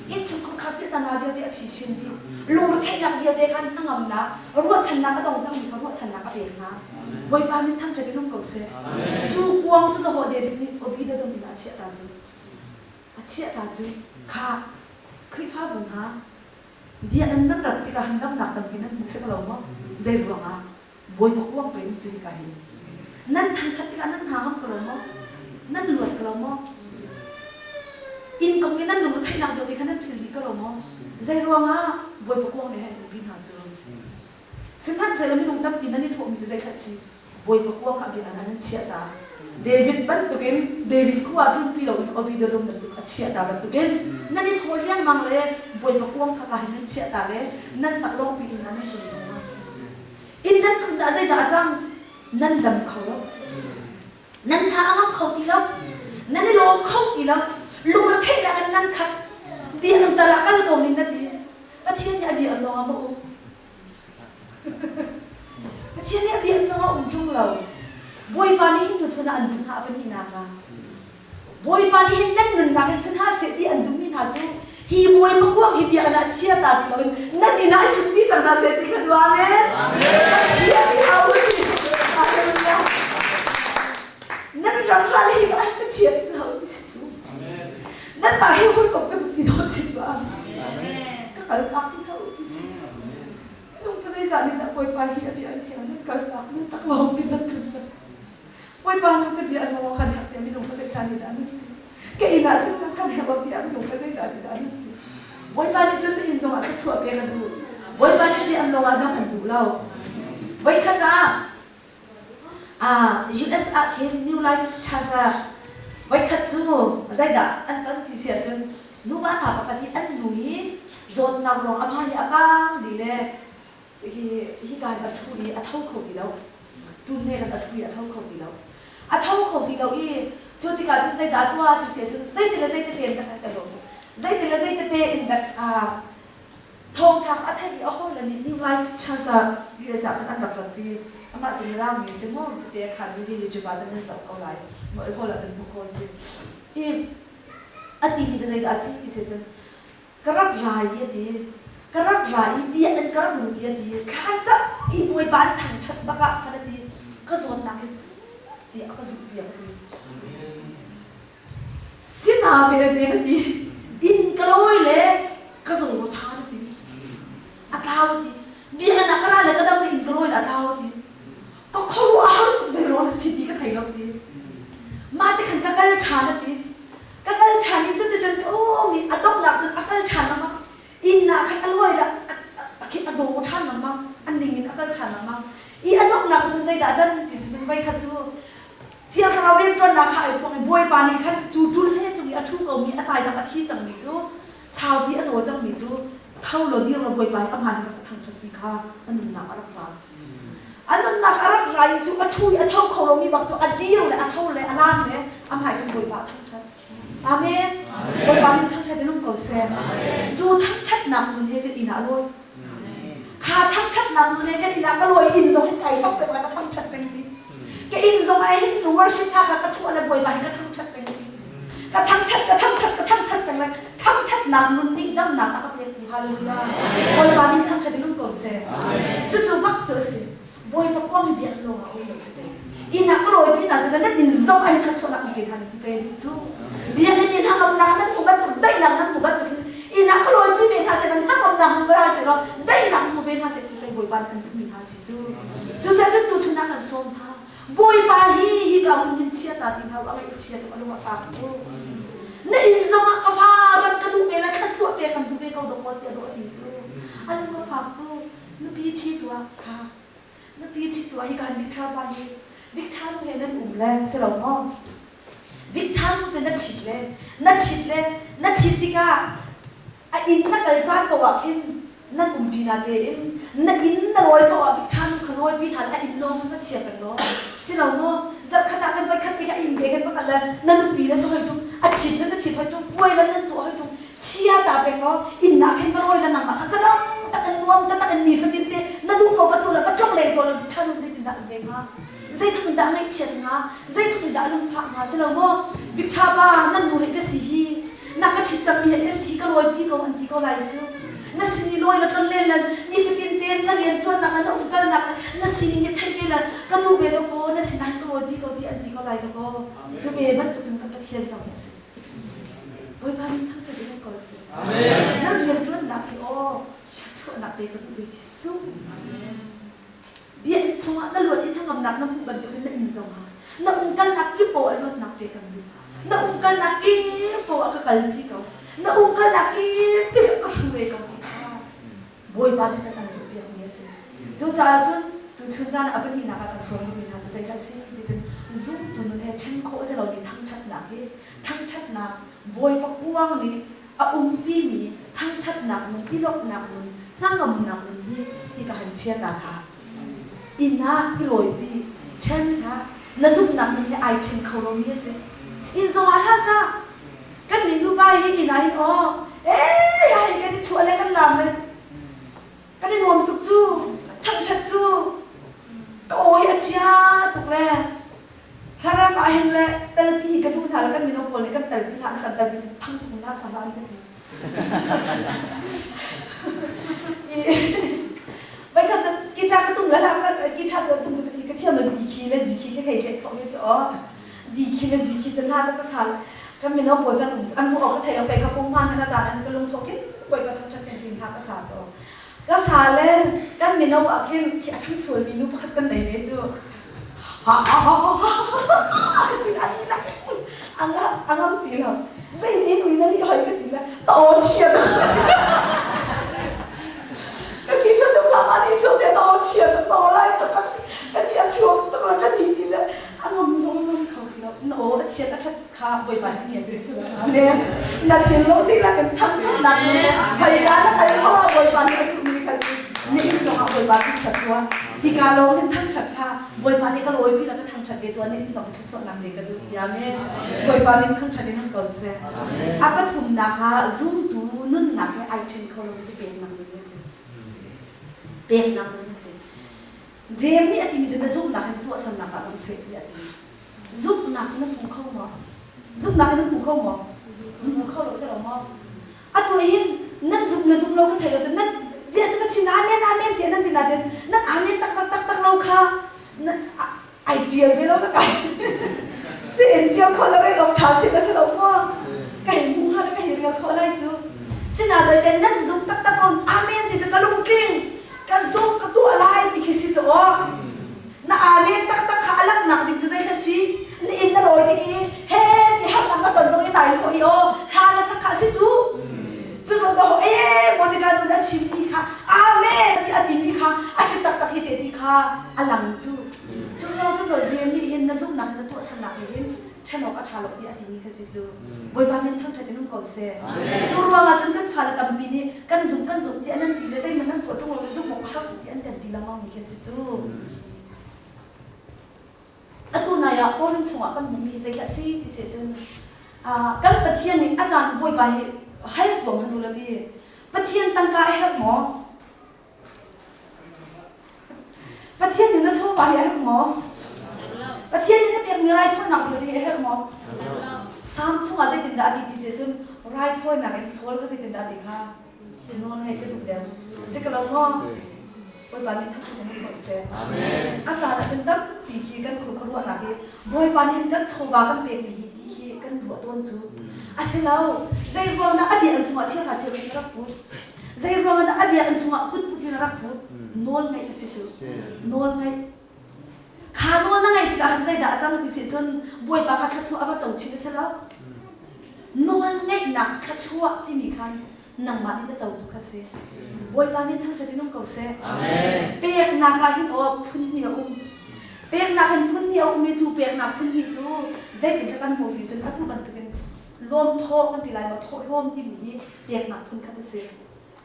Innchungkhar kha piahtana vialte a phisin dih. Lungretheihnak vialte khan hnangamnak, ruahchannak a dong cangmi kha ruahchannak a pek hna. Bawipa min thangṭhat in um ko seh. Cu kuang cu dawh David nih Obededom in a chiah ta cu. A chiah ta cu kha Khrihfabu hna Bia nan nan rat tikah hin damnak tampi nan hmu sek lo maw? Zei ruangah? Bawipa kuang pei um cu hika hin. Nan thangṭhat tikah nan hna ngam ko lo maw? Nan luat ko lo maw? Inn kong i nan lung a theihnak vialte kha nan phil dih ko lo maw? Zei ruangah Bawipa kuang nih hin umpi hna cu? Sihmanhsehlaw minung tampi nan i thawhmi cu zeikhat si? Bawipa kuang kha a biakinn ah nan chiah ta. David bantukin David khua ah tlunpi loin Obededom bantuk a chiah ta bantukin nan i thaw riangmang le Bawipa kuang kha ka hin nan chiah ta le nan taklawngpi in nan tlun lengmang. Inn nan tlun ah zeidah a cang? Nan dam kho lo. Nan hna a ngam kho ti lo. Nan i lawm kho ti lo. Lungretheihnak in nan khat. Biakinn tal ah kal ko ning na ti. Pathian nih a bia lawng ah maw um? Pathian nih a bia lawng ah um ṭung lo. Bawipa nih hin tuchun ah an duh hna a pahnihnak ah. Bawipa nih hin nan nunnak in si hna seh ti an duhmi hna cu hi Bawipa kuang hi biakinn ah chia ta ti loin nan inn ah i tlunpi cang hna seh ti kha duh. Amen. Chia ti hau u ti. Hallelujah. Nan ram ral hi ka ka chia ti hau ti si cu. Nan mah he hawikom ka duh ti dawn si cu. Ka kal tak ti hau ti si. Minung pa zeizah nih dah Bawipa hi a bia an thiang nan kal tak nan tak lawng pin nan tlun Bawipa nu cu bia an maw kan herh tiah minung pa zeizah nih dah nan ti. Ka inn ah cun nan kan herh lo tiah minung pa zeizah nih dah nan ti. Bawipa nih cun na inn zongah thluachuah pek a duh. Bawipa nih bia an lawng ah dang an duh lo. Voikhat ah US ah khin New Life Church ah voikhat cu zeidah an ton ti si ahcun nuva hna pakhat hi an nu hi zawtnak ruang a hma hi a kang dih le hi hika hin a ṭhu i a tho kho ti lo. Ṭun he khan a ṭhu i a tho kho ti lo. A tho kho ti lo i cu tikah cun zeidah tuah ti si ahcun zeiti le zeitete in dah kan lawm tuk. Zeiti le zeitete in dah. Thawngṭha a theih i a hawile nih New Life Church ah US ah khan an rak ratpi. Amah cu Mirang mi a si maw? Tete a khan mi hi YouTube ah cun nan zoh ko lai. Mah hall ah cun hmuh khawh a si. I a timi cu zeidah a si ti si cun ka rak ra i a ti. Ka rak ra i bia in ka rak lut i a ti. Thlan cam i Bawipa an thangṭhat bak ah khan a ti. Ka zawtnak hi tiah a ka zumhpiak a ti. Sina belte na ti. Inn ka lawi le ka zaw ṭha na ti. A tlau a ti. Biakinn ah ka ra le ka dam le inn ka lawi le a tlau a ti. Ka khuaruah a har tuk zeiruang na si ti ka thei lo ti. Mah ti khan ka kal ṭhan a ti. Ka kal ṭhan i cuticun oh mi a donghnak cun a kal ṭhan lengmang. Inn ah khan a lawi le a zaw ṭhan lengmang. A ning in a kal ṭhan lengmang. I a donghnak cun zeidah can ti cun voikhat cu Thiang Thlarau rianṭuannak kha ai phuang i Bawipa nih khan cu ṭul he cung i a ṭhu komi a taidang a thi cangmi cu saupi a zaw cangmi cu tho law dir law Bawipa hi amah nih rak ka thangṭhat ti kha a nunnak a rak ra. A nunnak a rak ra i cu a ṭhu i a tho kho lomi bak cu a dir le a tho le a laam le a hmai khan Bawipa a thangṭhat. Amen. Bawipa nih thangṭhat in um ko seh. Cu thangṭhatnak nun he cun inn ah a lawi. Kha thangṭhatnak nun he kan inn ah ka lawi inn zong hin kai bak peng la ka thangṭhat peng ti. Ka inn zong ah hin worship hna kha ka chuah le Bawipa hi ka thangṭhat peng ti. Ka thangṭhat ka thangṭhat ka thangṭhat peng le thangṭhatnak nun nih damnak a ka pek ti. Hallelujah. Bawipa nih thangṭhat in um ko seh. Cucu bak cu a si. Bawipa kuang hi biak lawng ah um lo cu te. Inn ah ka lawi pi hna seh nan inn zong ah hin kha chuahnak in pe hna ti pe duh cu. Biakinn in hangamnak nan hmu bantuk daihnak nan hmu bantuk in inn ah ka lawi pi ve hna seh nan hangamnak hmu hna seh law daihnak hmu ve hna seh ti pei Bawipa nih an duhmi hna si cu. Cucaah cun tuchun ah kan sawm hna. Bawipa hi hi ka hun hin chia ta ti hna u a ngaih chia tuk a lung a fak tuk. Na inn zong ah ka fa rat ka duh ve le thluachuah pek kan duh ve ko dawk maw ti a dawh ti cu. A lung a fak tuk. Nupi ṭhi tuah kha nupi ṭhi tuah hi kan Victor pa hi Victor nu he nan um le si lo maw? Victor nu cu na ṭhit le na ṭhit le na ṭhit tikah a inn na kal caan paoh ah khin nan um ṭi na tein na inn na lawi paoh ah Victor nu kha lawi pi hna a inn lawng va chia peng law si lo maw? Zarhkhat ah khan voikhat te kha inn ve kan va kal le na nupi le si hoi ṭung a ṭhit le na ṭhit hoi ṭung puai le nan tuah hoi ṭung chia ta peng law inn ah khin va rawi la nangmah kha zalong tak in nuam taktak in nifatin te na duh ko va tu la va tlong leng to la ṭhan zeitin dah an ve hnga zeitluk in dah ngaihchiat hnga zeitluk in dah lungfah hnga si lo maw Victor pa nan nu he ka si hi na ka ṭhit cangmi he ka si ka lawipi ko an ti ko lai cu na sin i lawi la tlon len lan nifatin te na rian ṭuannak le na umkalnak le na sining hi theih ve lan ka duh ve lo ko na sinah hin ka lawipi ko ti an ti ko lai ko cu ve bantuk cun kan Pathian zong hi a si Bawipa min thangṭhat in ko seh. Nan rianṭuannak hi aw thluachuahnak pe ka duh ve ti su. Biakinn chungah na luat i hnangamnak na hmuh bantukin na inn zongah na umkalnak kip poah luatnak pe kan duh. Na umkalnak kip poah ka kalpi ko. Na umkalnak kip ka hruai ko ti kha Bawipa nih cun an duhpiakmi a si. Cucaah cun tuchun caan ah a pahnihnak ah kan sawm duhmi hna cu zeidah a si ti cun zumtu nun he ṭhen khawh a si lomi thangṭhatnak hi thangṭhatnak Bawipa kuang nih a umpimi thangṭhatnak nun, i lawmhnak nun, hnangamnak nun hi hika han chia ta hlah. Inn ah i lawipi, ṭhen hlah. Na zumhnak nun hi ai ṭhen kho lomi a si. Inn zongah hlah sah. Kan nih nupa hi inn ah hin aw ee hai kan i chuah le kan laam le kan i nuam tuk cu thangṭhat cu ka aw hi a chia tuk le hlaram ah hin le telpi hi ka duh hna le kan mino pawl nih kan telpi hna kan telpi cu thangthung hna sa hlah an ka ti Voikhat cu guitar ka tum le hla guitar cu tum cu ka ti ka thiam lo di khi le ji khi ka hei tlaih kho ve cu aw di khi le ji khi cu hla cu ka sal kan mino pawl cu an um an ruah awk ka thei lo kei ka pum hmaan hna caan an ka lungthawh khin bawipa thangṭhat kan tin hla ka sa cu ka sa le kan mino ah khin khi a ṭhang sualmi nu pakhat kan nei ve cu ha ha ha ha ha ka ti ani nak a ngam ti lo zei ni nui na nih hoi ka ti le ka aw chia tuk ka ki ṭha tuk la ma ni chung te ka aw chia tuk ka aw lai tuk ka ti a chuak tuk la ka ti ti le a ngam zong ngam kho ti lo na aw a chiat a ṭhat kha bawipa nih ngiat ve sila amen na thinlung dihlak in thangṭhatnak nun le hmaika na kal kho ah bawipa nih a duhmi kha si nihin zongah bawipa thangṭhat tuah hika lawng hin thangṭhat hlah bawipa nih ka lawipi la ka thangṭhat ve tuah nihin zong thluachuahnak ve ka duh ti amen bawipa min thangṭhat in hang ko seh a pathumnak ah zumtu nunnak he ai ṭhen kho lomi cu peknak nun a si. Peknak nun a si. Jeim nih a timi cu na zumhnak in tuahsernak ah lang seh tiah a ti. Zumhnak cu na hmu kho maw? Zumhnak in na hmu kho maw? Na hmu kho lo si lo maw? Atu hin nan zumh le zumh lo ka thei lo cun nan bia cu ka chim amen amen tiah nan ti nain nan amen taktak taktak lo kha ai ṭial ve lo na kai si in ṭial khawh lo i lawng ṭha si na si lo maw? Ka hei hmu hnga le ka hei rel khawh lai cu. Sinain belte nan zumh taktak ko amen ti cu ka lungtling ka zumh ka tuah lai ti khi si cu aw. Na amen taktak kha a langhnak ding cu zei hla si? Na inn na lawi tik i he ti harnak na ton zong i tai khawh i aw hla na sak kha si cu. Cu zong ka ho ee Monica nu nih a chimmi kha amen ti a timi kha a si taktak hi te ti kha a lang cu. Cu lawng cu nawl Jeim nih hin na zumhnak in na tuahsernak he hin ṭhen awk a ṭha lo tiah a timi kha si cu. Bawipa min thangṭhat in um ko seh. Cu ruangah cun kan fale tampi nih kan zumh kan zumh tiah nan ti le zeihmanh nan tuah ṭung lo le zumh awk a har tuk tiah an kan ti lengmang mi khi a si cu. Atu nai ah Korin chungah kan hmuhmi hi zeidah a si ti si cun kan Pathian nih a caan Bawipa hi hal tuam hanu la ti Pathian tangka a herh maw? Pathian nih na chawva hi a herh maw? Pathian nih na pekmi raithawinak vialte hi a herh maw? Salm chungah zeitindah a ti ti si cun raithawinak in Saul kha zeitindah a ti kha nawl ngaih ka duh deuh. Si ka lo maw? Bawipa nih thangṭhat in um ko seh. A caan ah cun tampi khi kan khua khuaruahnak hi Bawipa nih kan chawva kan pekmi hi ti khi kan ruah tawn cu. A si lo. Zei ruang dah a biakinn chungah chiahra cheuhra na rak put? Zei ruang dah a biakinn chungah kut put in na rak put? Nawl ngaih a si cu. Nawl ngaih. Kha nawl na ngaih tikah khan zeidah a cang ti si cun Bawipa kha thluachuah a va co chin a si lo. Nawl ngaihnak thluachuah timi khan nangmah nih na cotu kha si. Bawipa min thangṭhat in um ko seh. Peknak ah hin aw phun hnih a um. Peknak hin phun hnih a um i cu peknak phun hnih cu zeitin kan hmu ti cun atu bantukin lawm thawh kan ti lai maw thawhlawm timi hi peknak phun khat a si.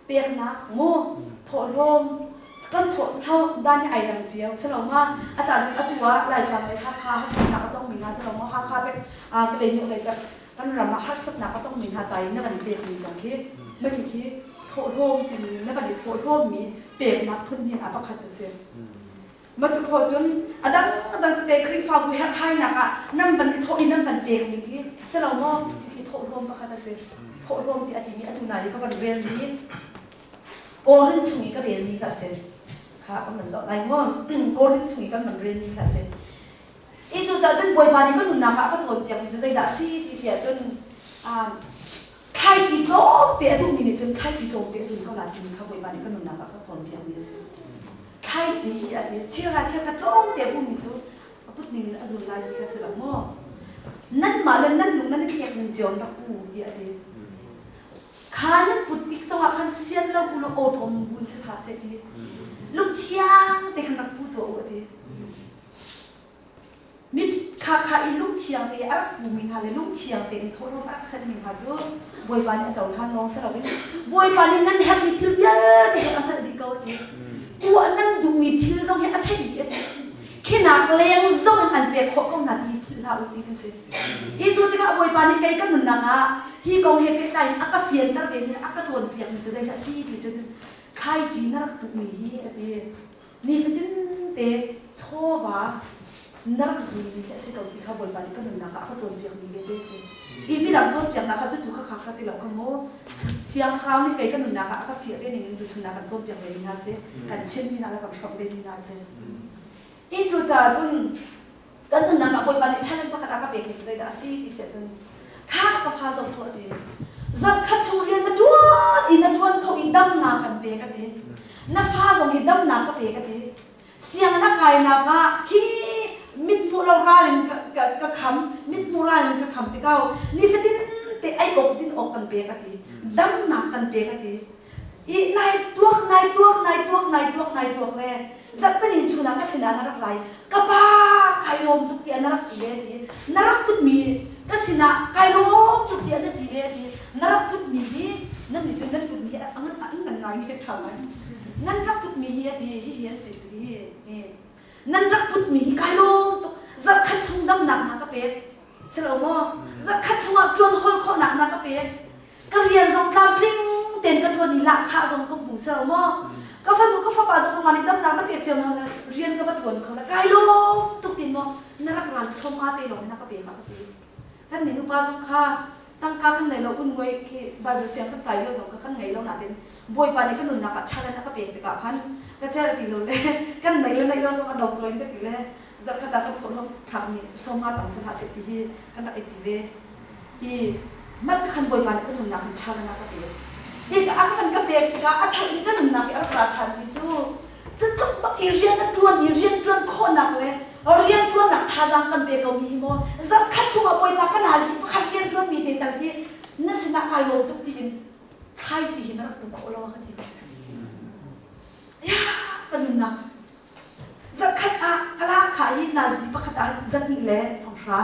Peknak mu thawhlawm kan thawh dan hi ai dang cio si lo ma a caan cun atu ah Laitlang le Hakha harsatnak a tongmi hna si lo maw Hakha pek Kalaymyo lei pek kan ram ah harsatnak a tongmi hna ca i na kan pekmi zong khi mati khi thawhlawm timi na kan i thawhlawmmi peknak phun hi a pakhat a si. Ma cu khawh cun a dang a dang tete Khrihfabu herhhainak ah nan van i thawh i nan van pekmi khi si lo maw khi thawhlawm pakhat a si. Thawhlawm ti a timi atu na i ka van relmi Korin chung i ka relmi kha a si. Kha kan van zoh lai maw? Korin chung i kan van relmi kha a si. I cucaah cun Bawipa nih ka nunnak ah a ka cawnpiakmi cu zeidah a si ti si ahcun thlaici tlawmte a duhmi nih cun thlaici tlawmte a zun ko la timi kha Bawipa nih ka nunnak ah a ka cawnpiakmi a si. Thlaici hi a ti chiara chiakhat tlawmte a pummi cu a put ning in a zun lai ti kha si lo maw? Nanmah le nan lung nan i thlek ning cio in rak pu tiah a ti. Kha nan put tik zongah khan sian lo bu law awṭawm bun si hlah seh ti. Lungthiang te khan rak pu tuah u a ti. Mit kha kha i lungthiang te a rak pumi hna le lungthiang tein thawhlawm a rak senmi hna cu Bawipa nih a cohlan lawng si loin Bawipa nih nan herhmi thil vialte hi a hngalh dih ko a ti. Tuah nan duhmi thil zong hi a theih dih a ti. Khinak leng zong in an pek khawh ko hna ti hi philh hlah u ti kan si. Hi cu tikah Bawipa nih kei ka nunnak ah hi kong he pehtlai in a ka fianter ve mi a ka cawnpiakmi cu zeidah a si ti cun thlaici na rak tukmi hi a ti. Nifatin te chawva na rak zulmi khi a si ko ti kha Bawipa nih ka nunnak ah a ka cawnpiakmi vialte a si. I midang cawnpiaknak kha cucu kha kha kha ti lo kha mu. Thiang Thlarau nih kei ka nunnak ah a ka fiah ve ning in tuchun ah kan cawnpiak ve mi hna si, kan chimmi hna le kan hrawmh ve mi hna si. I cucaah cun kan nunnak ah Bawipa nih challenge pakhat a ka pekmi cu zeidah a si ti si ahcun kha ka fa zoh tuah ti zarhkhat chung rian na ṭuan i na ṭuan kho i damnak kan pe ka ti na fa zong hi damnak ka pe ka ti siang na kainak ah khi mithmuh lo ral in ka, ka kham mithmuh ral in ka kham ti ko nifatin te ei awk din awk kan pe ka ti damnak kan pe ka ti I nai tuak nai tuak nai tuak nai tuak nai tuak le zatpani chun ah ka sinah na rak rai ka pa kai lawm tuk tiah na rak ti ve ti na rak putmi ka sinah kai lawm tuk tiah na ti ve ti na rak putmi hi nan nih cun nan putmi hi an ngan ngai nge ṭha ngai nan rak putmi hi a ti hi hi an si cu hi nan rak putmi hi kai lawm tuk zarhkhat chung damnak na ka pek si lo maw zarhkhat chungah ṭuan hol khawhnak na ka pek ka rian zong tlamtling. ṭuan i lahkhah zong ka hmu ser maw? Ka fanu ka fapa zong nangmah nih damnak na pek cio hna le rian ka va ṭuan kho le kai lawm tuk tin maw na rak ra le som nga te lawng in na ka pek a ka ti. Kan nih nupa zong kha tangka kan nei lo un ngoi khi Bible siang kan kai lio zong kha kan ngei lo natin Bawipa nih ka nunnak ah challenge a ka pek tikah khan ka celh ti lo le kan nei le nei lo zong a dong cawi in ka ti le zarhkhat ah ka thawhlawm thlakmi sawmnga tam sal hlah seh ti hi kan rak i ti ve. I mat khan Bawipa nih ka nunnak hin challenge a ka pek. Hi a kan ka pek tikah a thar in ka nunnak i a rak ra ṭhanmi cu cutluk bak i rian a ṭuan i rianṭuan khawhnak le rianṭuannak thazaang kan pe komi hi maw zarhkhat chungah Bawipa ka nazi pakhat rianṭuanmi te tal hi na sinah kai lawm tuk tiin thlaici hi na rak tu khawh lo a ka ti ko si. Ya ka nunnak zarhkhat ah kala kha hi nazi pakhat ah zahnih le fanghra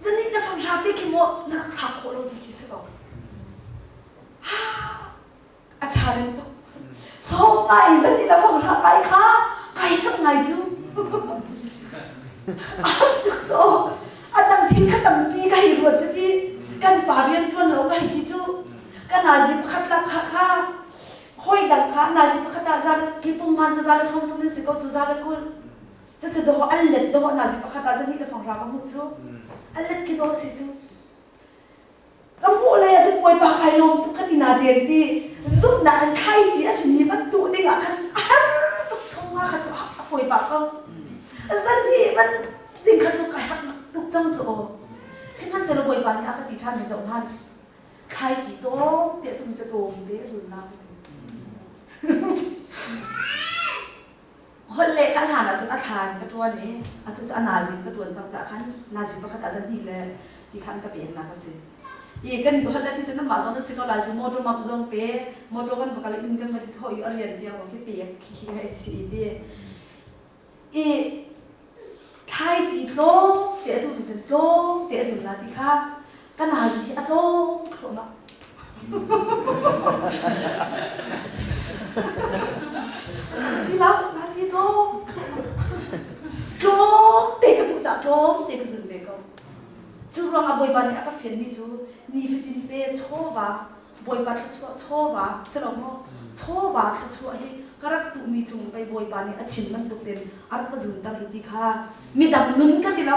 zahnih le fanghra te khi maw na rak thlak khawh lo ti khi si ko. A challenge tuk. So ngai zahnih le fanghra kai kha kai hnam ngai cu. So a dang thil kha tampi ka hei ruat cu ti kan pa rian ṭuan lo ka hei ti cu ka nazi pakhat lak kha kha hawi dang kha nazi pakhat ah za le kipung man cu za le 30 nan si ko cu za le 20 cucu dawh an let dawh nazi pakhat ah zahnih le fanghra ka hmuh cu an let khi dawh si cu ka hmuh lei ah cun Bawipa kai lawm tuk ka ti na ten ti zumhnak an khai ci a simi bantuk ding ah khan a har tuk chung ah kha cu a fawi pah ko zan nih ban ding kha cu kai hak tuk cang cu aw sihmanhsehlaw Bawipa nih a ka ti ṭhan mi zoh hmanh khai ci tawm te a tum cu tawm te a zun na Holh leh ka hlan ahcun a thla in ka ṭuan i atu cu a nazi in ka ṭuan cang caah khan nazi pakhat ah zahnih le ti khan ka peknak a si. I kan holh let hi cu nanmah zong nan si ko lai cu motor map zong te motor kan va kal inn kan va ti thawh i a rian tiang zong khi pek khi khi hei si i ti. I thlaici tlawm te a duhmi cun tlawm te a zun la ti kha ka nazi hi a tlawm thluahmah. Ti lo, nazi tlawm tlawm te ka duh caah tlawm te ka zun ve ko. Cu ruangah Bawipa nih a ka fianmi cu nifatin te chawva Bawipa thluachuah chawva si lo maw chawva thluachuah hi ka rak tuhmi chung pei Bawipa nih a chim bantuk tein a rak ka zunter hi ti kha midang nun ka ti lo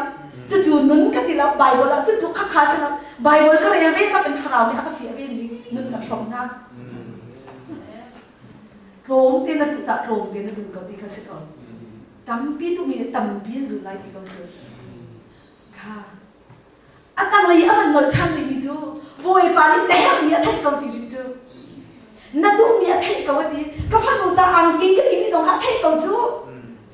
cucu nun ka ti lo Bible ah cucu khakha si lo Bible ka rel ve bak in thlarau nih a ka fiah ve mi nun ka hrawm hna tlawm te na tuh cah tlawm te na zun ko ti kha si ko tampi tuhmi nih tampi an zun lai ti ko cu kha A tanglei i a van nolh ṭhan rihmi cu Bawipa nih na herhmi a theih ko ti ri cu. Na duhmi a theih ko a ti. Ka fanu ca angki ka timi zong kha a theih ko cu.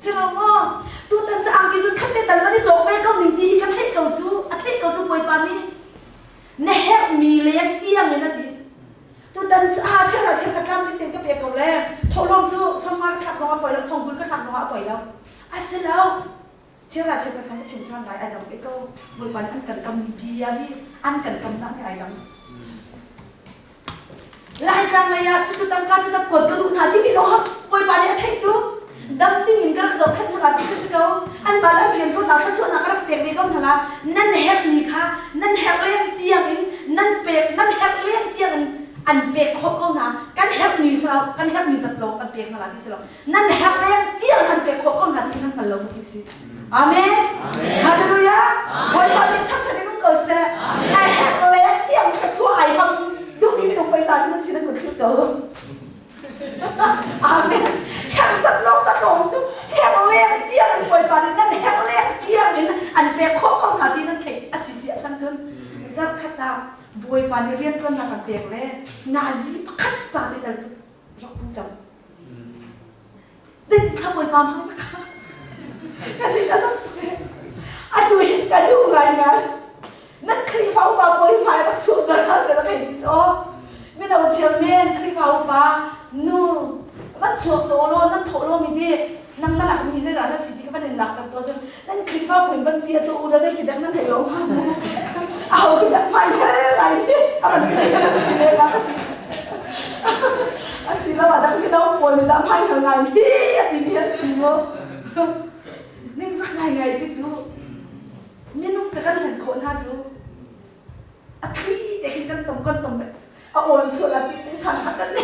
Si lo maw? Tutan ca angki cu khat te tal van i cawk ve ko ning ti hi ka theih ko cu. A theih ko cu Bawipa nih. Na herhmi leng tiang in a ti. Tutan cu a chel ah chel ka tlamtling tein ka pe ko le thawhlawm cu sawmnga ka thlak zong a poi lo, thongkul ka thlak zong ah a poi lo. A si lo. Chiara cheukhat kan ka chim ṭhan lai ai dang ve ko. Bawipa nih an kan kammi bia hi an kan kamnak hi ai dang. Laitlang lei ah cucu tangka cu zat kuat ka duh hna timi zong hak Bawipa nih a theih tu. Dam ding in ka rak zohkhenh hna la ti ka si ko. An mah le an rianṭuannak thluachuahnak ka rak pek ve ko hna la. Nan herhmi kha nan herh leng tiang in nan pek nan herh leng tiang in an pek khawh ko hna. Kan herhmi si lo, kan herhmi zat lawng kan pek hna la ti si lo. Nan herh leng tiang an pek khawh ko hna ti nan hngal lo maw ti si. Amen. Hallelujah. Bawipa nih thangṭhat in um ko seh. A herh leng tiang kha chuah ai ham duhmi minung pei za nan sin an kun thlut ko. Amen. Herh zat lawng zat lawng tu herh leng tiang in Bawipa nih nan herh leng tiang in an pek khawh ko hna ti nan theih a si si ah khan cun zarkhat ah Bawipa nih rianṭuannak an pek le nazi pakhat ca te tal cu rak pu cang. Zeitin Bawipa hmang kha kan nih a si. Atu hin ka duh ngaingai. Nan Khrihfa upa pawl hi hmai rak chuah ter hna seh ka hei ti cu. Mino chairman Khrihfa upa nu van chuak to law nan thawh law mi ti nang na lak mi zeidah na si ti ka van in lak ter to cun nan Khrihfa bu in van bia to u la zei khi dak nan thei lo ma aho khi dak mai he lai ni a van ka si le la asiloah dak mino pawl nih dah hmai hngal ngai hi a timi an si mu ningzak ngaingai si cu minung cu kan hlen khawh hna cu a thli te khin kan tom kan tom. A awn sual a ti ti san kha kan ni.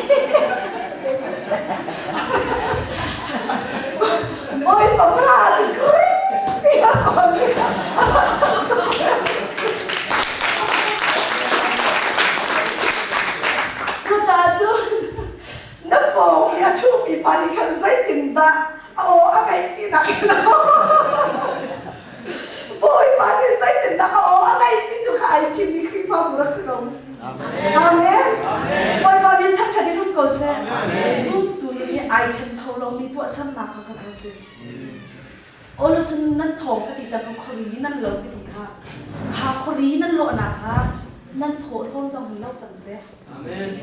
Oi pamra ti ti a awn Cucaah cun na pawng i a ṭhumi pa nih khan zeitindah a aw a ngeih tinak in Bawipa nih zeitindah a aw a ngeih ti tu kha ai thimmi Khrihfabu rak si ko. Amen. Bawipa min thangṭhat in um ko seh. Zumtu nun hi ai ṭhen kho lomi tuahsernak kha kha si. Olosun nan thawng ka ti cang ko khuari nan lo ka ti kha. Kha khuari nan lawhnak kha nan thawh hlawm zong hin lo cang seh. Amen.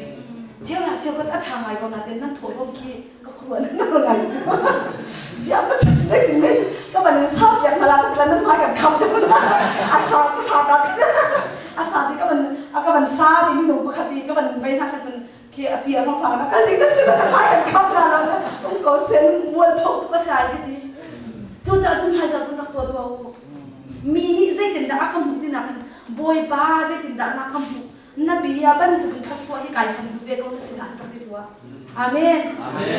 Cheu lah cheu ka a ṭha ngai ko nain nan thawh hlawm khi ka khuaruah nan ngai cu. Jiam ka chin chin kin mes ka ban in sa piak na la ka nan mai kan kham te a sa ka sa ta a sa ti ka ban a ka ban sa ti minung pakhat i ka ban vei na kha cun khi a pi a rong hlang na kal ding na si na mai kan kham na la um ko sen mual pho tu ka sai ka ti cu ca cun hai cun rak tua tua u mi nih zeitindah a ka hmuh ti nak bawipa zeitindah na ka hmuh na bia bantukin thluachuah hi kai ham duh ve ko na sinah an rak ti rua. Amen.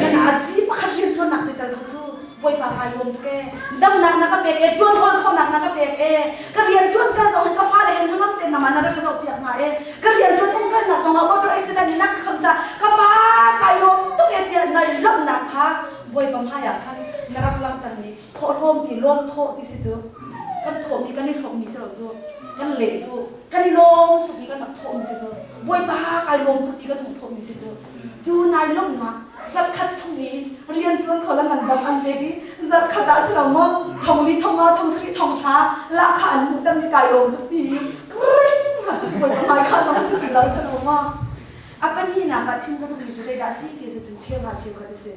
Nan azi pakhat rian ṭuannak te tal kha cu Bawipa kai lawm tuk ee. Damnak na ka pek ee, ṭuan hawl khawhnak na ka pek ee. Ka rian ṭuan kal zong ka fale hen hnangam te nama na rak ka zoh piak hna ee. Ka rian ṭuan um kalnak zong ah motor accident in na ka kham ca ka pa kai lawm tuk ee tiah nai lawmhnak kha Bawipa hmai ah khan na rak langhter mi thawhlawm ti lawm thawh ti si cu kan thawhmi kan i hlawmmi si lo cu kan leh cu kan i lawm tuk i kan rak thawhmi si cu Bawipa kai lawm tuk ti kan hung thawhmi si cu cu nai lawmhnak zarhkhat chung i rian ṭuan kho le ngandam an pek i zarhkhat ah si lo maw thong li thong nga thong sarih thong hra lahkhah an hmuhter mi kai lawm tuk ti i Bawipa hmai kha zong si ti lo si lo maw a pahnihnak ah chim ka duhmi cu zeidah a si ti cu cun cheu nga cheu khat a si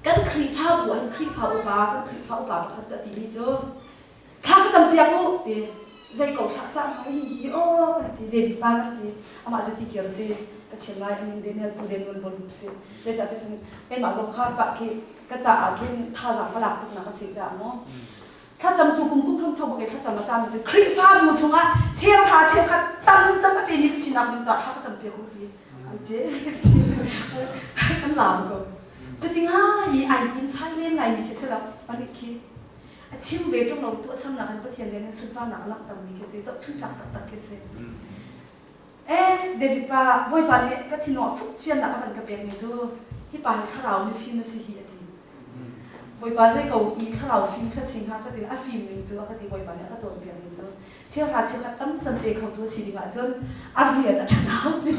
Kan Khrihfabu ah hin Khrihfa upa kan Khrihfa upa pakhat cu a timi cu thla ka campiak u ti zei ko thlah cah hnga hi hi aw kan ti David pa kan ti amah cu ti kir si ka chim lai amin Daniel Phu Den Bol si zeicah ti cun keimah zong kha ka khi ka caah khin thazaang ka lak tuknak a si caah maw thlacam tu kum kum hram tho bak thlacam a cam cu Khrihfabu chungah cheuhra cheukhat tam tam a pemi ka sinak ding caah thla ka cam piak u ti ai ce kan lam ko cutinga hi ai hnin sai len lai mi khi si lo panik khi a chim ve ṭung lo tu asamnak in Pathian le nan sunparnak a langhter mi khi si zohchun tlak taktak khi si eh David pa Bawipa nih ka thinlung ah fuk fiannak a van ka pek mi cu hi pa hi thlarau mifim a si hi a ti Bawipa zei ko i thlarau fim kha si hnga ka ti a fim ning cu a ka ti Bawipa nih a ka cawnpiak mi cu cheuhra cheukhat tam cem pe khotu a si ding ahcun a rian a ṭhat hau ti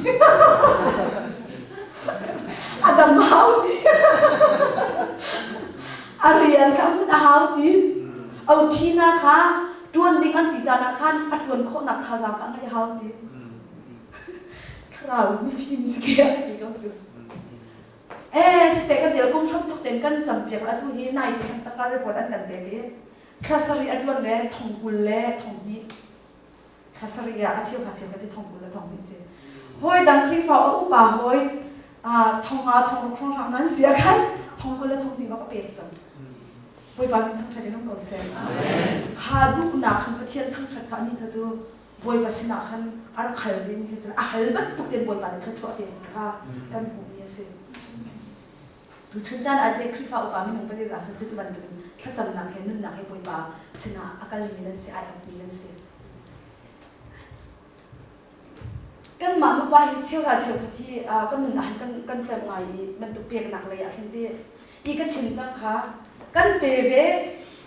a dam hau ti a rian kha hmun a hau ti OT na kha ṭuan ding an ti caan ah khan a ṭuan khawhnak thazaang kha a ngeih hau ti thlarau mifim si ke a ti ko cu Eh siseh kan til kum hram thok ten kan campiak atu hi nai te kan tangka report an kan pek i thla sarih a tuan le thong 20 le thong hnih thla sarih ah a cheu kha cheu ka ti thong 20 le thong hnih si hawi dang Khrihfa a upa hawi thong nga thong ruk hrawng hrang nan si ah khan thong 20 le thong hnih bak a pek cang Bawipa min thangṭhat in um ko seh kha duhnak khan Pathian thangṭhat kha ani kha cu Bawipa sinah khan a rak hal ding khi a hal bantuk tein Bawipa nih thluachuah pek ti kha kan hmuhmi a si. Tuchun caan ah te Khrihfa upa minung pali ah cun cuti bantukin thlacamnak he nunnak he Bawipa sinah a kalmi nan si, ai apmi nan si. Kanmah nupa hi cheuhra cheukhat hi kan nun ah hin kan kan pemh ngai i bantuk peknak lei ah khin ti i ka chim cang kha kan pe ve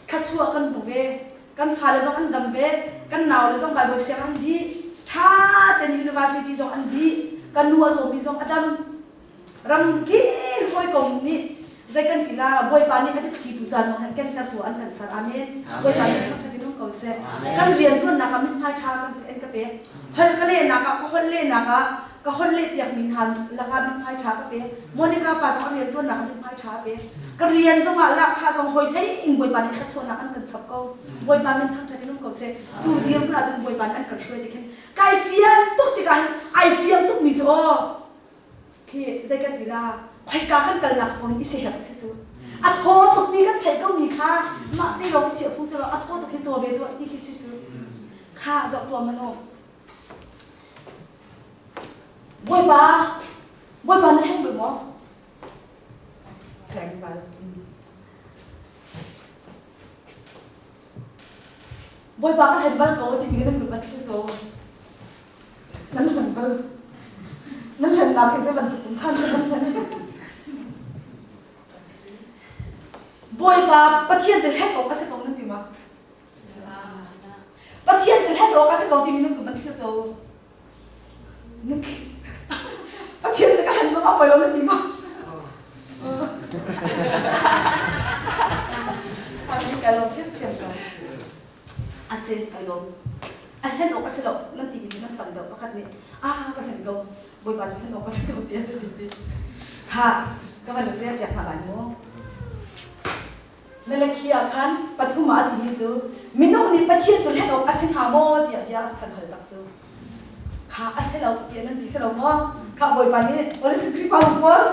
thluachuah kan hmu ve kan fale zong an dam ve kan naule zong Bible siang an dih ṭha tein university zong an dih kan nu a zawmi zong a dam ram ki hawikom nih zei kan ti la Bawipa nih a biathli tu caan zong han kenter tu an kan ser amen Bawipa nih thangṭhat in um ko seh kan rian ṭuannak ah mithmai ṭha kan en ka pek holh ka lehnak ah ka holh lehnak ah ka holh leh piakmi hna lakah mithmai ṭha ka pek Monica pa zong a rian ṭuannak ah mithmai ṭha a pek ka rian zong ah lahkhah zong hawi hlei in Bawipa nih thluachuahnak an kan chap ko Bawipa min thangṭhat in um ko seh cu dirhmun ah cun Bawipa nih an kan hruai ti khin kai fian tuk tikah hin ai fiang tukmi cu aw khi zei kan ti la khoika kan kalnak pon i siherh si cu a thaw tuk ti kan theih ko mi kha mah te lawng chia phung selaw a thaw tuk hi caw ve tuah ti khi si cu kha zoh tuah mano. Bawipa, Bawipa na hleng bal maw? Hleng bal. Bawipa ka hlen bal ko timi nan kut van thil ko. Nan hlen bal. Nan hlennak hi zei bantuk pungsan nan hlen. Bawipa Pathian cu hlen awk a si ko nan ti ma? Pathian cu hlen awk a si ko timi nan kut van thil ko. Pathian cu ka hlen zong a poi lo na ti ma? Amin ka lawm ṭhiamṭhiam ko. A sin kai lawm. A hlen awk a si lo nan timi hi nan tam deuh pakhat nih ah ka hlen ko Bawipa cu hlen awk a si ko tiah nan ti. Kha ka van in rel piak hna lai mu. Malakhi ah khan pathum ah a timi cu minung nih Pathian cu hlen awk a si hnga maw tiah bia an kan hal tak cu. Kha a si lo tiah nan ti si lo maw? Kha Bawipa nih Holy Khrihfa pawl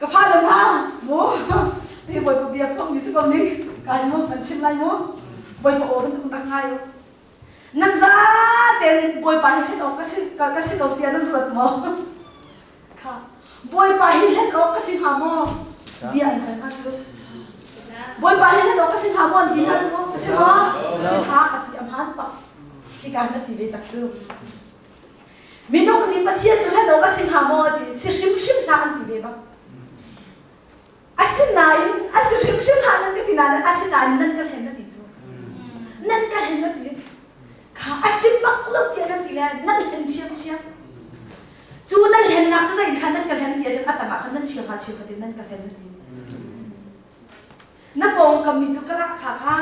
ka fale hna mu ti Bawipa bia phuang mi si ko ning kai mu kan chim lai mu Bawipa aw bantuk rak ngai u nan za ten Bawipa hi hlen awk ka si ka si ko tiah nan ruat maw Kha Bawipa hi hlen awk ka si hnga maw? Bia an hal hna cu. Bawipa hi hlen awk ka si hnga maw an ti hna cu. A si maw? Si hlah a ti a hmaan pak. Khika na ti ve tak cu. Minung nih Pathian cu hlen awk a si hnga maw a ti. Si hrimhrim hlah an ti ve bak. Asinain a si hrimhrim hlah nan ka ti nain asinain nan ka hlen na ti cu. Nan ka hlen na ti. Kha a si bak lo tiah nan ti le nan hlen ṭhiamṭhiam. Cu nan hlennak cu zei khan nan ka hlen ti ahcun a tangah khan nan chia hnga chia khatin nan ka hlen na ti. Na pawngkam mi cu ka lahkha kha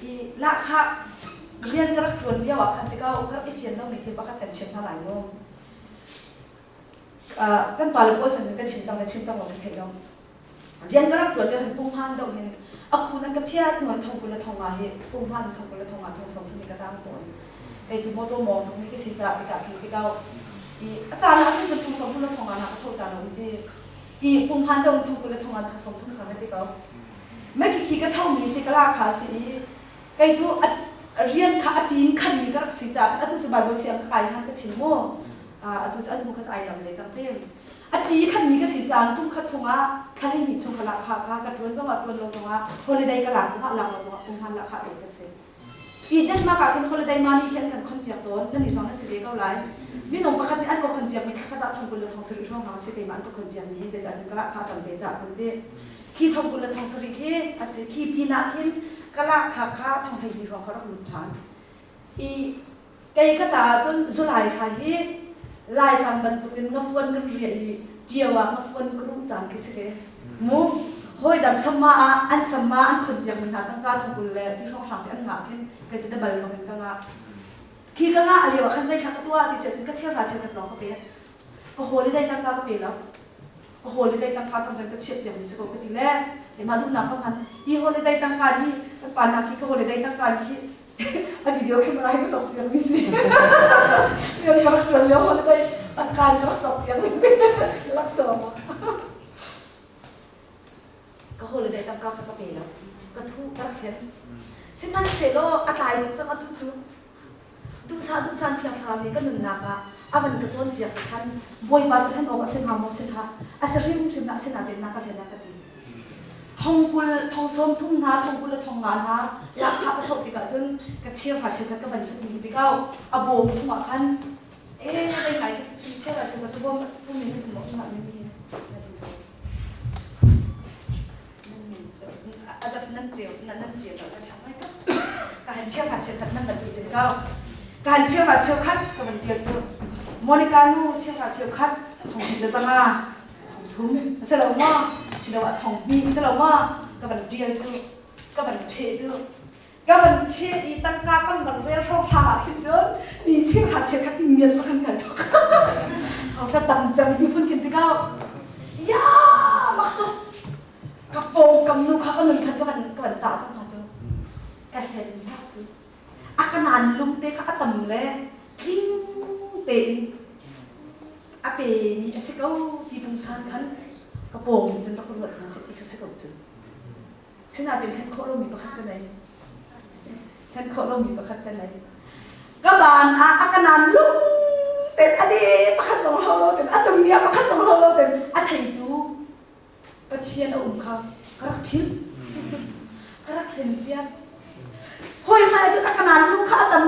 i lahkha rian ka rak ṭuan lio ah khan tikau ka rak i fian lomi thil pakhat kan chim hna lai mu. Kan pale pawl san ka chim cang le chim cang lo ka theih lo. Rian ka rak ṭuan lio hin punghman deuh hin a khun an ka phiat hnu an thong 20 le thong nga hi punghman thong 20 le thong nga thong 30 ni ka tang tawn. Kei cu motor mawng tukmi ka si caah tikah khi tikau i a caan ah khin cun thong 30 le thong nga na ka tho caan a um ti. I punghman deuh in thong 20 le thong nga thong 30 kha ka ti ko. Mei khi khi ka thomi si ka la kha si i kei cu rian kha a ṭin khanmi ka rak si caah atu cu Bible siang ka kai han ka chim mu. Atu cu an hmu kha ai lam le cang te. A ṭi khanmi ka si caan kum khat chungah thla hleihnih chung ka lahkhah kha ka ṭuan zongah ṭuan lo zongah holiday ka lak zongah lak lo zongah kum hman lahkhah pek ka si. Hi Denmark ah khin holiday money khi an kan khonpiak tawn. Nan nih zong nan si ve ko lai. Minung pakhat nih an ka khonpiakmi thla khat ah thong 20 le thong sarih hrawng hna a si keimah an ka khonpiakmi hi zeicahtiah ka lahkhah tam ve caah khan ti. Khi thong 20 le thong sarih khi a si. Khi pinah khin ka lahkhah kha thong 12 hrawng kha rak lut ṭhan. I Kei ka caah cun July thla hi Laitlang bantukin ngafuan kan riah i ṭio ah ngafuan ka ruh caan khi si ve. Mu hawidang samma ah an samma an khonpiakmi hna tangka thong 20 le ti hrawnghrang te an ngah khin kei cu dabal bangin ka ngah. Khi ka ngah lio ah khan zei kha ka tuah ti si ahcun ka chiahra chiakhat lawng ka pek. Ka holiday tangka ka pe lo. Ka holiday tangka thong kan ka chiah piakmi si ko ka ti le keimah duhnak ka hman. Hi holiday tangka hi kan pa nak khi ka holiday tangka khi a video camera hi ka cawk piak mi si rian ka rak ṭuan lio holiday tangka in ka rak cawk piak mi si laksawng ka holiday tangka kha ka pe lo ka thu ka rak hlen sihmanhsehlaw a tlai tuk cang atu cu duhsah duhsan thiang thlarau nih ka nunnak ah a van ka cawnpiak khan bawipa cu hlen awk a si hnga maw si hlah a si hrimhrim dah asinain na ka hlen a ka ti Thong 20 thong 30 hna thong 20 le thong nga hna lahkhah ka hloh tikah cun ka cheuhra cheukhat ka van tukmi tikah a bawm chungah khan ee rei ngai ka tu cheuhra cheukhat cu bawm pum in um um mi mi nan min cu azat nan ceu nan nan ceu ka ṭha ngai ka ka han cheuhra cheukhat nan van tu cin ko ka han cheuhra cheukhat ka van tial cu Monica nu cheuhra cheukhat thong le zanga thong thum a si lo maw asiloah thong hnih a si lo maw ka van ṭial cu ka van ṭheh cu ka van ṭheh i tangka kan van rel hrawnghrang ah khin cun mi cheuhra cheukhat hi miat kan kai thok thong tam cang ti phun khin tikah ya mak tuk ka pawngkam nu kha ka nun khan ka van ka van tah cang hna cu ka hlen hna cu a ka naan lung te kha a tam le tling tein a pemi a si ko ti pungsan khan ka pawng in cun rak ruat hna seh ti kha si ko cu. Sinain hlen khawh lomi pakhat ka nei. Hlen khawh lomi pakhat ka nei. Ka ban ah a ka naan lung. Ten a de pakhat zong hau lo ten a tung nia pakhat zong hau lo ten a theitu Pathian a um kha ka rak philh. Ka rak hlen ziar. Hawi hmai cun a ka naan lu kha a tam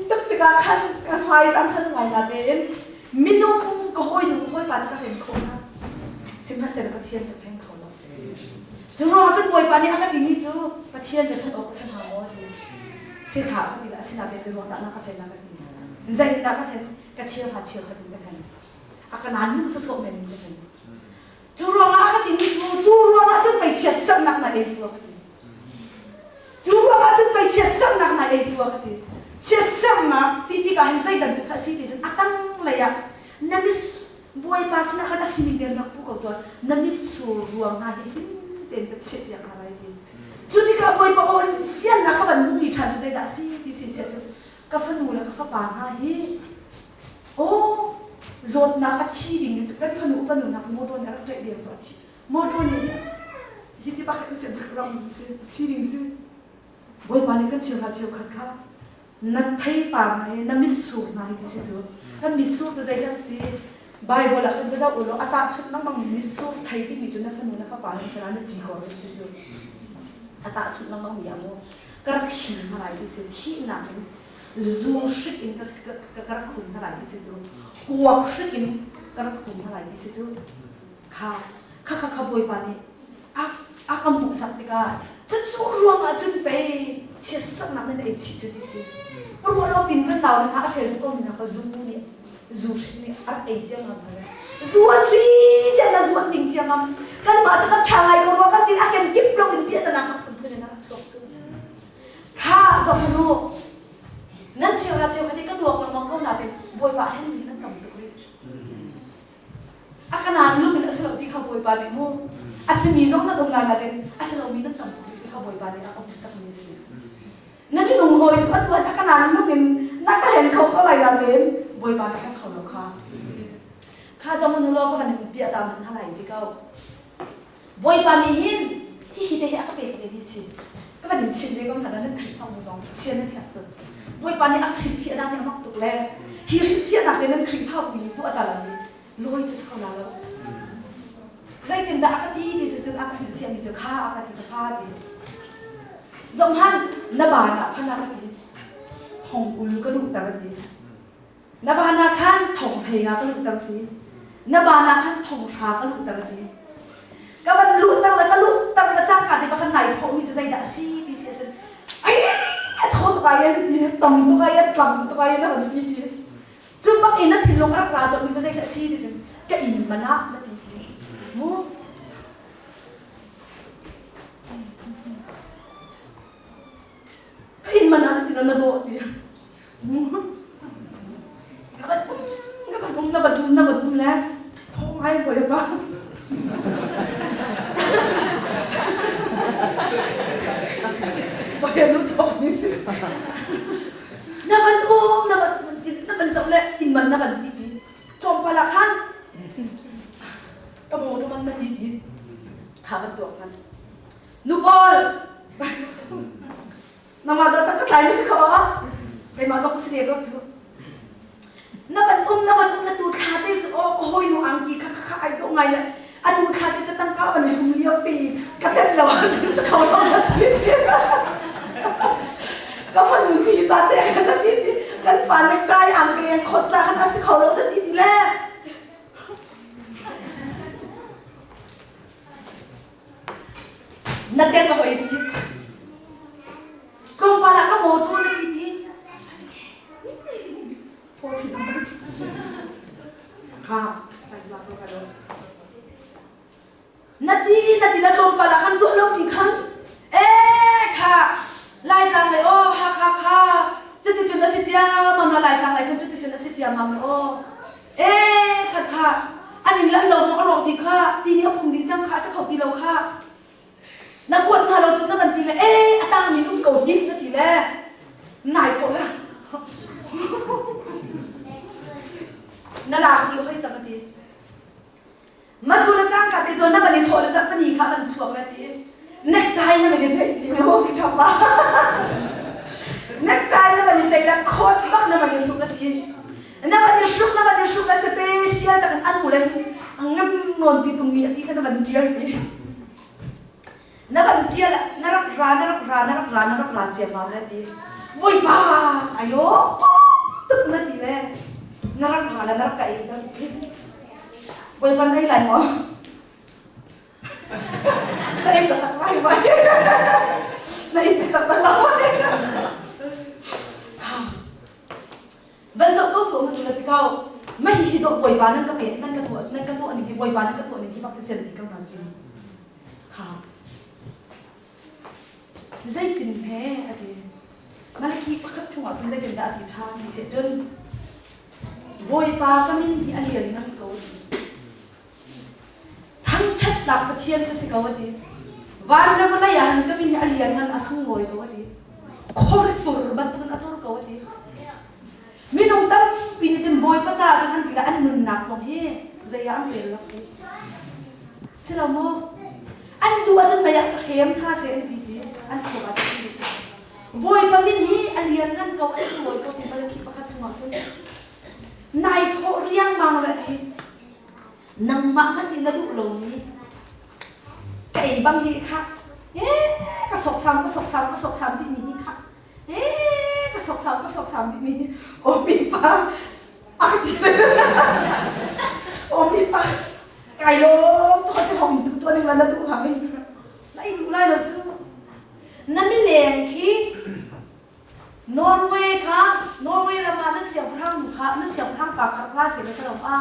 tuk tikah khan ka hmai cang hal ngai na tein minung ka hawi nu hawi pa cu ka hren khawh hna. Sihmanhsehlaw Pathian cu hren kho lo. Cu ruangah cun Bawipa nih a ka timi cu Pathian cu hlen awk a si hnga maw ti. Si hlah ka ti dah asinain zei ruang dah na ka hlen na ka ti. Zeitindah ka hlen? Ka cheu kha cheu khat in ka hlen. A ka naan lung sawsawh men in ka hlen. Cu ruangah a ka timi cu cu ruangah cun pei chiatserhnak na ei cu a ka ti. Cu ruangah cun pei chiatserhnak na ei cu a ka ti. Chiatserhnak ti tikah hin zei bantuk kha a si ti cun a tanglei ah na mis Bawipa sinah khan a sining tein rak pu ko tuah na mitsur ruang hna hi him tein ka chiahpiak hna lai ti. Cu tikah Bawipa aw in fiannak ka van hmuhmi ṭhan cu zeidah a si ti si siah cun ka fanu le ka fapa hna hi Aw, zawtnak a thi ding cu kan fanu upa nu nak motor nih a rak ṭaih deng cu a thi. Motor nih hi ti bak si ram si thi ding si. Bawipa nih kan cheuhra cheukhat kha na theipar hna hi na mitsur hna hi ti si cu. Kan mitsur cu zei hlan si Bible ah khan va zoh ulaw a tahchunh lengmang mi mitsur thei timi cu na fanu na fapa hin sila na ci kor hin si cu. A tahchunh lengmang mi ah mu ka rak him hna lai ti si thihnak in zu hrik in ka ka rak hum hna lai ti si cu kuak hrik in ka rak hum hna lai ti si cu kha kha kha kha bawipa nih a a ka hmuhsak tikah cucu ruangah cun pei chiatsaknak nan ei chih cu ti si ruah lo pin kan nau hna a fel tuk ko mi hna ka zu nih zu hrik nih a rak ei cia ngam hna zu an ri cia na zu an ding cia ngam kan mah cu kan ṭha ngai ko rua kan tin a ken kip lo in piah tana kha phunphun in a rak chuak cu Kha zohhmanh u, nan cheuhra cheukhat hi ka tuak lengmang ko nain Bawipa a hlenmi nan tam tuk rih. A ka naan lung in a si lo ti kha Bawipa nih mu a simi zong nan um lai nain a si lomi nan tam tuk rih ti kha Bawipa nih a ka hmuhsakmi a si. Na minung hawi cu atu a ka naan lung in na ka hlen kho ko lai nain Bawipa na hleng kho lo kha. Kha zohhmanh u law ka van in piah ta hmanh hna lai ti ko. Bawipa nih hin hihi te hi a ka pek ve mi si. Ka van in chim ve ko hna nan Khrihfabu zong Pathian nan herh tuk. Bawipa nih a hrilhfiahnak nih a mak tuk le hi hrilhfiahnak te nan Khrihfabu i tuah ta lo i lawi cu si kho la lo. Zeitindah a ka ti ti cu cun a ka hrilhfiah mi cu kha a ka ti ka fa ti. Zohhmanh na baan ah khan a ka ti. Thongkul ka luhter a ti. Na van ah khan thong hlei nga ka luhter ti. Na van ah khan thong hra ka luhter ti. Ka van luhter le ka luhter le cangka te pakhat nai thawhmi cu zeidah a si ti si ahcun ai a thaw tuk ai an ti tam tuk ai a tlam tuk ai na van ti ti. Cu bak in na thinlung a rak ra colhmi cu zeidah a si ti cun ka inn man ah na ti ti. Mu Ka inn man ah na ti na dawh ti. Na van um, na van um, na van um, na van um le thawng ai bawipa. Bawipa nu chok mi si. Na van um, na van um, na van zoh le inn man na van ti ti. Tlawmpal ah khan ka motor man na ti ti. Kha bantuk man. Nu pawl Nangmah dah tak ka tlai na si kho ah? Keimah zong ka si ve ko cu. Na van um na van um na tu thla te cu aw ka hawi nu angki kha kha ai dawh ngai le a tu thla te cu tangka van i hlum lio te ka tet lo ahcun si kho lo na ti ka fanu ni za te khan na ti ti kan pa le kai angki leng khot ca khan a si kho lo na ti ti le Na tet a hoi ti. Tlawmpal ah ka motor na ti ti. Phaw chin Kha, na ti na ti na tlawmpal ah khan ruah lo pi khan eh kha Laitlang lei aw ha kha kha cuticun a si ciammam la Laitlang lei khan cuticun a si ciammam la aw Eh khat kha an in lanh lo zong a rawk dih kha ti nih a phum dih cang kha a si kho ti lo kha na kuat hna lo cu na van ti le eh a tangmi um ko hnik na ti le nai thawh le na lak ti hoi cang a ti ma cu le cangka te cun na van i thawh le zak pani kha van chuak le ti necktie na van i ṭaih ti mu ti ṭhapa necktie na van i ṭaih le coat bak na van i hruk a ti. Na van i hruk na van i hruk na special tak in an mu le ngam nawn pi tung mi a pi kha na van tial ti. Na van tial na rak ra na rak ra na rak ra na rak ra ciammam le ti. Bawipa ai lo tuk na ti le na rak ra le na rak ka ei na rak Bawipa na ei lai maw? Na ei taktak lai mai. Na ei taktak lai. Van zoh ko tuah matu na ti ko. Mah hi dawh Bawipa nan ka pek nan ka tuah nan ka tuah ning hi Bawipa nan ka tuah ning hi bak sian ti ko na zui. Kha. Zeitin he a ti. Malaki pakhat chungah cun zeitin dah a ti ṭha ti si cun Bawipa ka min hi a lian ngan ko ti. Thangṭhatnak Pathian ka si ko a ti. Van le vawlei ah hin ka min hi a lianngan a sunglawi ko a ti. Khor tur bantukin a tur ko a ti. Minung tampi nih cun Bawipa caah cun an ti le an nunnak zong hi zei ah an rel lo ti. Si lo maw? An duh ahcun mei ah ka hrem hna seh an ti ti an chawva cu si. Bawipa min hi a lianngan ko a sunglawi ko ti Malakhi pakhat chungah cun nai thawh riangmang le a ti. Nangmah hmanh nih na duh lomi ka ei bang hi kha ee ka soksam ka soksam ka soksam timi hi kha ee ka soksam ka soksam timi hi omi pa a ka ti omi pa kai lawm thawt te thawng in tu tuah ning la na duh hnga mi na i duh lai lo cu na mileng khi Norway kha Norway ram ah nan siangpahrang nu kha nan siangpahrang pa kha kha si na si lo ma?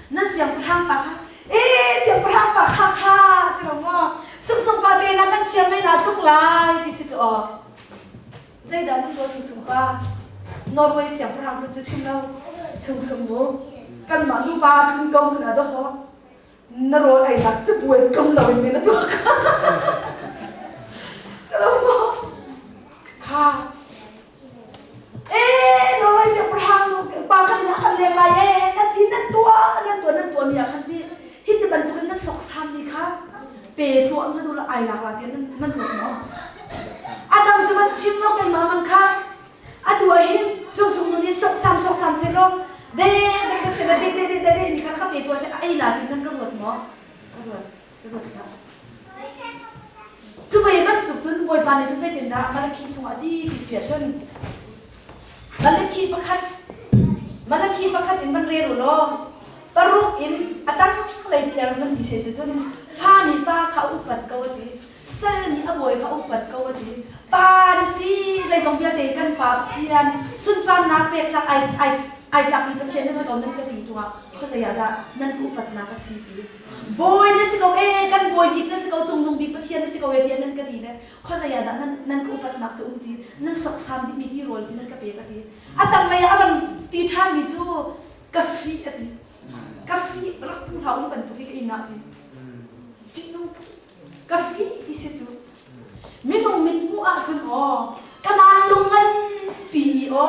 Nan siangpahrang pa kha ee siangpahrang pa kha kha si lo maw? Sungsung pa te na kan siang mei na tluk lai ti si cu aw. Zeidah nan tuah sungsung pa? Norway siangpahrang kun cu chim lo sungsung mu kanmah nupa tlun ko kun a doho na rawl ei nak cabuai tlung lo in na tuah kha. Lo maw? Kha. Eh, Norway siangpahrang nu pa kan inn ah kan leng lai eh, nan ti nan tuah, nan tuah, nan tuah mi ah khan ti. Hi ti bantukin nan soksam mi kha pe tuah hmanh u la ai lak la ti nan nan ruat maw? Adam cu van chim lo keimah man kha Atu ah hin sungsung nu nih soksam soksam sehlaw deng deng deng seh de de de de de ni kha ka pe tuah seh a ei la tin nan ka ruat maw? Ka ruat ka ruat hlah. Cu ve bantuk cun Bawipa nih cun zeitindah Malakhi chungah a ti ti si ahcun Malakhi pakhat Malakhi pakhat in van rel u law paruk in a tang lei tiang nan ti se cun fa nih pa kha a upat ko a ti. Sal nih a bawi kha upat ko a ti. Pa na si, zeizong vialte kan Pa Pathian sunparnak peknak ai ai ai tlakmi Pathian na si ko nan ka ti ṭungah khuazei ah dah nan ka upatnak a si ti. Bawi na si ko ee, kan bawi bik na si ko, cungnung bik Pathian na si ko ee tiah nan ka ti le khuazei ah dah nan nan ka upatnak cu um ti. Nan soksam dihmi tirawl hi nan ka pek a ti. A tanglei ah a van ti ṭhanmi cu ka fih a ti. Ka fih rak pu hlah u hi bantuk hi ka inn ah a ti. Ṭihnung tuk. Ka fih ti si cu. Minung mithmuh ahcun aw, kanaan lung nganpi i aw,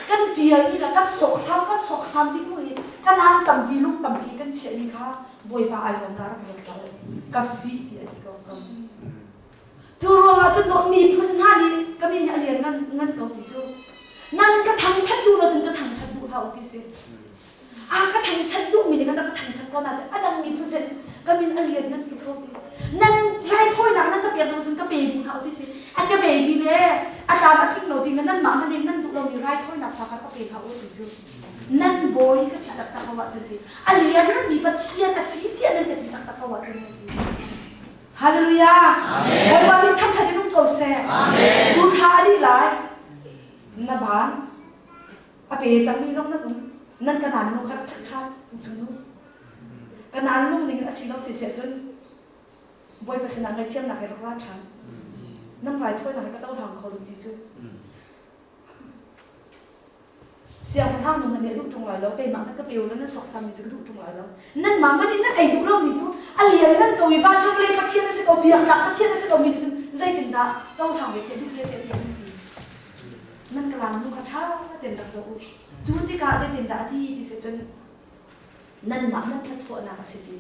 kan ṭialmi le kan sawksam kan sawksam ding mu i kanaan tampi lung tampi kan chiahmi kha Bawipa ai lawm la rak ruat hlah u. Ka fih ti a ti ko ko. Cu ruangah cun dawh miphun hna nih ka min hi a lian ngan ngan ko ti cu. Nan ka thangṭhat duh lo cun ka thangṭhat duh hlah u ti si. A ka thangṭhat duhmi nih khan rak ka thangṭhat ko na a dang miphun sin ka min a lian nan tuk ko ti. Nan raithawinak nan ka pek lo cun ka pe duh hlah u ti si. A ka pe mi le a tlam a tling lo ti nan mah hmanh in nan duh lomi raithawinak sa kha ka pe hlah u ti cu. Nan bawi ka si taktak ko ahcun ti. A lian mi Pathian a si tiah nan ka ti taktak ko ahcun ti. Hallelujah. Bawipa min thangṭhat in um ko seh. Amen. Tu thla a dih lai. Na ban a pe cangmi zong nan um nan ka naan nu kha rak check ṭhan chung nu ka naan lung ning in a si lo si si ahcun Bawipa sinah ngaihthiamnak he rak ra ṭhan nan raithawinak he ka cohlang kho lo ti cu siangpahrang nu hmanh nih a duh ṭung lai lo keimah hmanh ka pe u law nan soksam mi cu ka duh ṭung lai lo nanmah hmanh nih nan ei duh lomi cu a lian nan ko i van le vawlei Pathian a si ko biaknak Pathian a si ko mi nih cun zeitindah cohlang ve seh duh ve seh tiah nan ti Nan ka nu kha ṭha tein rak zoh u. Cu tikah zeitindah a ti ti si cun nanmah nan thluachuahnak a si ti.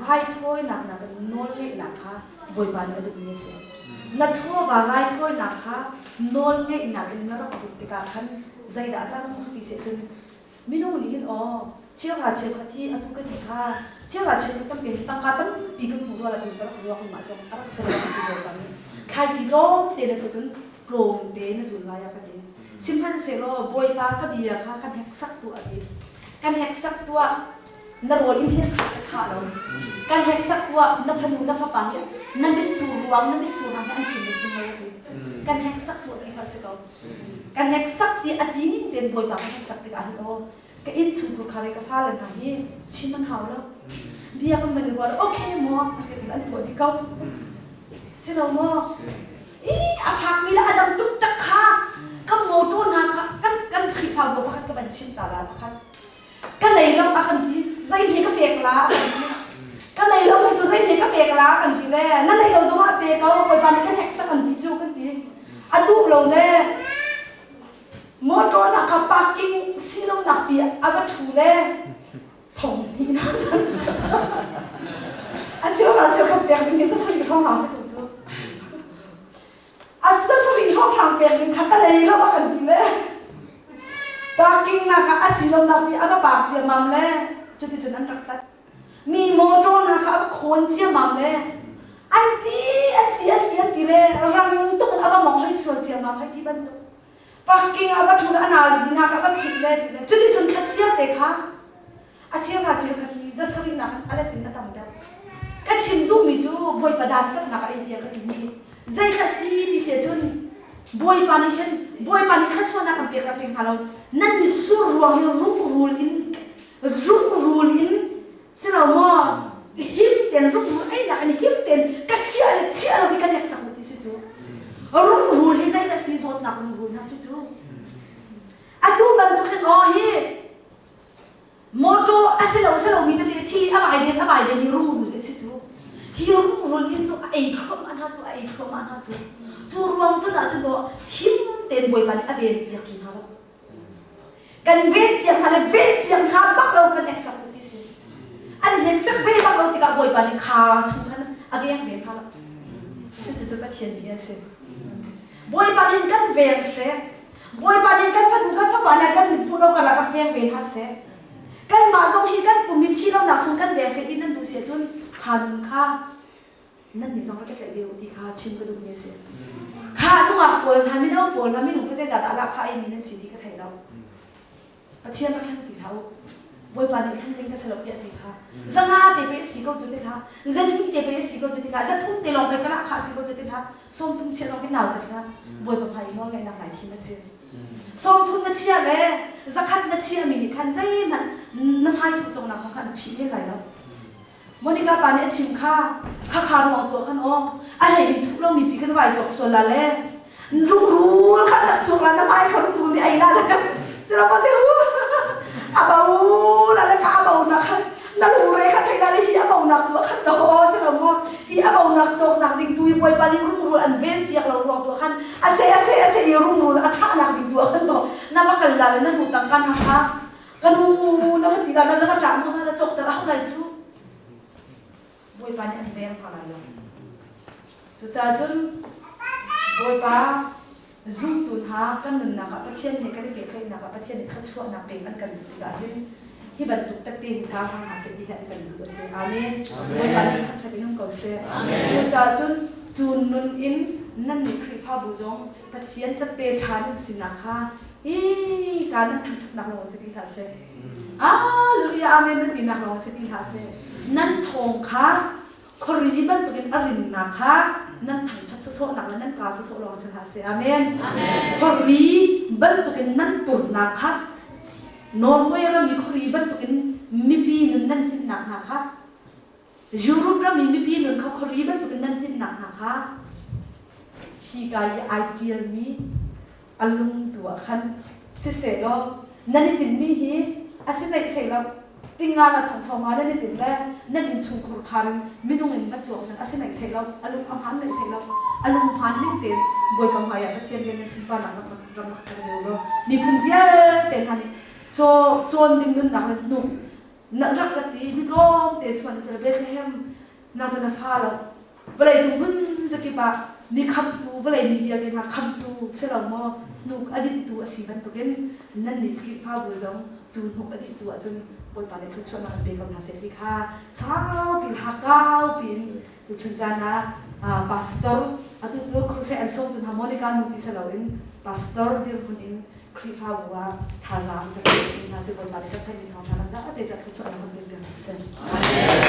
Raithawinak nakin nawlngeihnak kha Bawipa nih a duhmi a si. Na chawva raithawinak kha nawlngeihnak in na rak put tikah khan Zeidah a cang ti si ahcun minung nih hin aw cheuhra cheukhat hi atu ka ti kha cheuhra cheukhat kan pe tangka tampi kan hmu rua la ti ka rak ruak mah zong a rak si lo ti bawipa nih thlaici tlawmte na tuah cun tlawmte na zul lai a ka ti. Sihmanhsehlaw Bawipa ka bia kha ka hneksak tuah a ti. Ka hneksak tuah na rawl in hin kha ka khah lo. Ka hneksak tuah na fanu na fapa hi na mitsur ruang na mitsur hang hi an him him lo a ti. Ka hneksak tuah ti kha a si ko. Ka hneksak ti a ti ning tein Bawipa ka hneksak tikah hin aw ka innchungkhur kha le ka fale hna hi chim an hau lo. Bia kan van i ruah lo okay maw an ti an tuah dih ko. Si lo maw? I a fakmi le a dang tuk tak kha kan motor hna kha kan kan Khrihfabu pakhat ka van chim ta la pakhat. Ka nei lo a kan ti zei hme ka pek la a kan ti. Ka nei lo mi cu zei hme ka pek la a kan ti le na nei lo zongah a pe ko Bawipa nih ka hneksak an ti cu kan ti. A duh lo le motor nak kha parking si lo nak pi a va ṭhu le thong hnih na a cheu ra cheu khat pek ding hi sarih hrawng hang si ko cu a sarih hrawng hang pek ding kha ka lei lo a kan ti le parking nak ah a si lo nak pi a va park ciammam le cuticun an rak tat mi motor hna kha a va khawn ciammam le an ti an ti an ti an ti le rang tuk in a va mong hei sual ciammam hei ti bantuk parking ah va ṭhut a nazi hna kha va phit le ti le cuticun thla te kha a cheu hna cheu khat hi zasarih nak a let in a tam deuh ka chim duhmi cu bawipa dan tatnak a ei tiah ka timi hi zei kha si ti si cun bawipa nih hin bawipa nih thluachuahnak kan pek rak pek hna lo nan ni sur ruang hi rungrul in rungrul in Si lo maw? Him ten rungrul einak in him ten ka chia le chia lo hi kan hneksak ti si cu. Rungrul hi zei dah si zawtnak rungrul hna si cu. Atu bantuk hin aw hi motor a si lo si lo mi tete thi a vai den a vai den hi rungrul hi si cu. Hi rungrul hin a ei thluahmah hna cu a ei thluahmah hna cu. Cu ruang cu dah cu dawh him ten Bawipa nih a ven piak ti hna lo. Kan venpiak hna le venpiak hna bak lo kan hneksak u ti si. An hneksak ve bak lo tikah Bawipa nih kha chung khan a veng ve hna lo. Cucu cu Pathian bia a si. Bawipa nih kan veng seh. Bawipa nih kan fanu kan fapa le kan mit hmuh lo karah rak veng ve hna seh. Kanmah zong hi kan pum i thi lonak chung kan veng seh ti nan duh si ahcun kha nun kha nannih zong rak ka tlaih ve u ti kha chim ka duhmi a si. Kha nungak pawl hna mino pawl hna minung pa zeizah dah lahkhah eimi nan si ti ka thei lo. Pathian rak hlen ti hlah u. Bawipa nih hlen ding ka si lo tiah ti kha. Zanga te pe si ko cu ti hlah. Zanhnih te pe si ko cu ti hlah. Zathum te lawng pe ka lahkhah si ko cu ti hlah. Sawmthum chiah zong hi nau ti hlah. Bawipa hmai i nawlngaihnak nai thim a si. Sawmthum na chia le zakhat na chiami nih khan zeihmanh na hmai thuh cawknak zong kha an ṭhih men lai lo. Monica pa nih a chim kha khakha ruang tuah khan aw a hlei in thup lomi pi khan vai cawk sual la le rungrul khan rak chuak la na hmai kha rungrul nih ei la le cilo ma si hu a bo la le kha a bo nak khan na lungre kha thei la le hi a bo nak tuah khan to aw si lo maw hi a bo nak cawk nak ding tu i bawipa nih rungrul an ven piak lo ruang tuah khan a se a se a se i rungrul a thah nak ding tuah khan to na va kal la le na nu tangka na kha Ka nu na va ti la na va ṭah hna na cawkter a hau lai cu. Bawipa nih an veng hna lai lo. Cucaah cun Bawipa zumtu hna kan nunnak ah Pathian he kan i pehtlaihnak ah Pathian nih thluachuahnak pek an kan duh tikah hin hi bantuk tette hin kaa hna hna seh ti hi an kan duh a si. Amen. Bawipa nih thangṭhat in um ko seh. Cucaah cun cu nun in nannih Khrihfabu zong Pathian tette ṭha nan sinak kha hi ka nan thangṭhatnak lawng si ti hlah seh. Hallelujah amen nan tinak lawng si ti hlah seh. Nan thawng kha khuari bantukin a rinnak kha nan thangṭhat sawsawhnak le nan kaa sawsawh lawng si hlah seh. Amen. Khuari bantukin nan turnak kha Norway ram i khuari bantukin mipi nun nan hninnak hna kha Europe ram i mipi nun kha khuari bantukin nan hninnak hna kha hika i ai ṭialmi a lung tu ah khan siseh law nan i tinhmi hi a si neih seh lo tinga la thong sawma nan i tinh le nan innchungkhur khar in minung in van tuak cun a si neih seh lo a lung a hmaan neih seh lo a lung hmaan ning tein Bawipa hmai ah Pathian rian nan sunparnak rak rak rak ter ve law miphun vialte hna nih caw cawn ding nunnak le hnuk na rak rat i mi tlawmte chuan sel Bethlehem na cu na fa lo vawlei cung hmun zakip ah. Mi khamtu, vawlei mi vialte hna khamtu si lo maw, hnuk a dinhtu a si bantukin nannih Khrihfabu zong cu hnuk a dinhtu ahcun Bawipa nih thluachuahnak an pe ko hna seh ti kha saupi hakau piin tuchun caan ah pastor atu cu crusade an sawmtu hna Monica nu ti si loin pastor dirhmun in Khrihfabu ah thazaang kan pek hna si Bawipa nih kan theihmi thawngṭha kan zate ca thluachuahnak kan pek piak hna seh.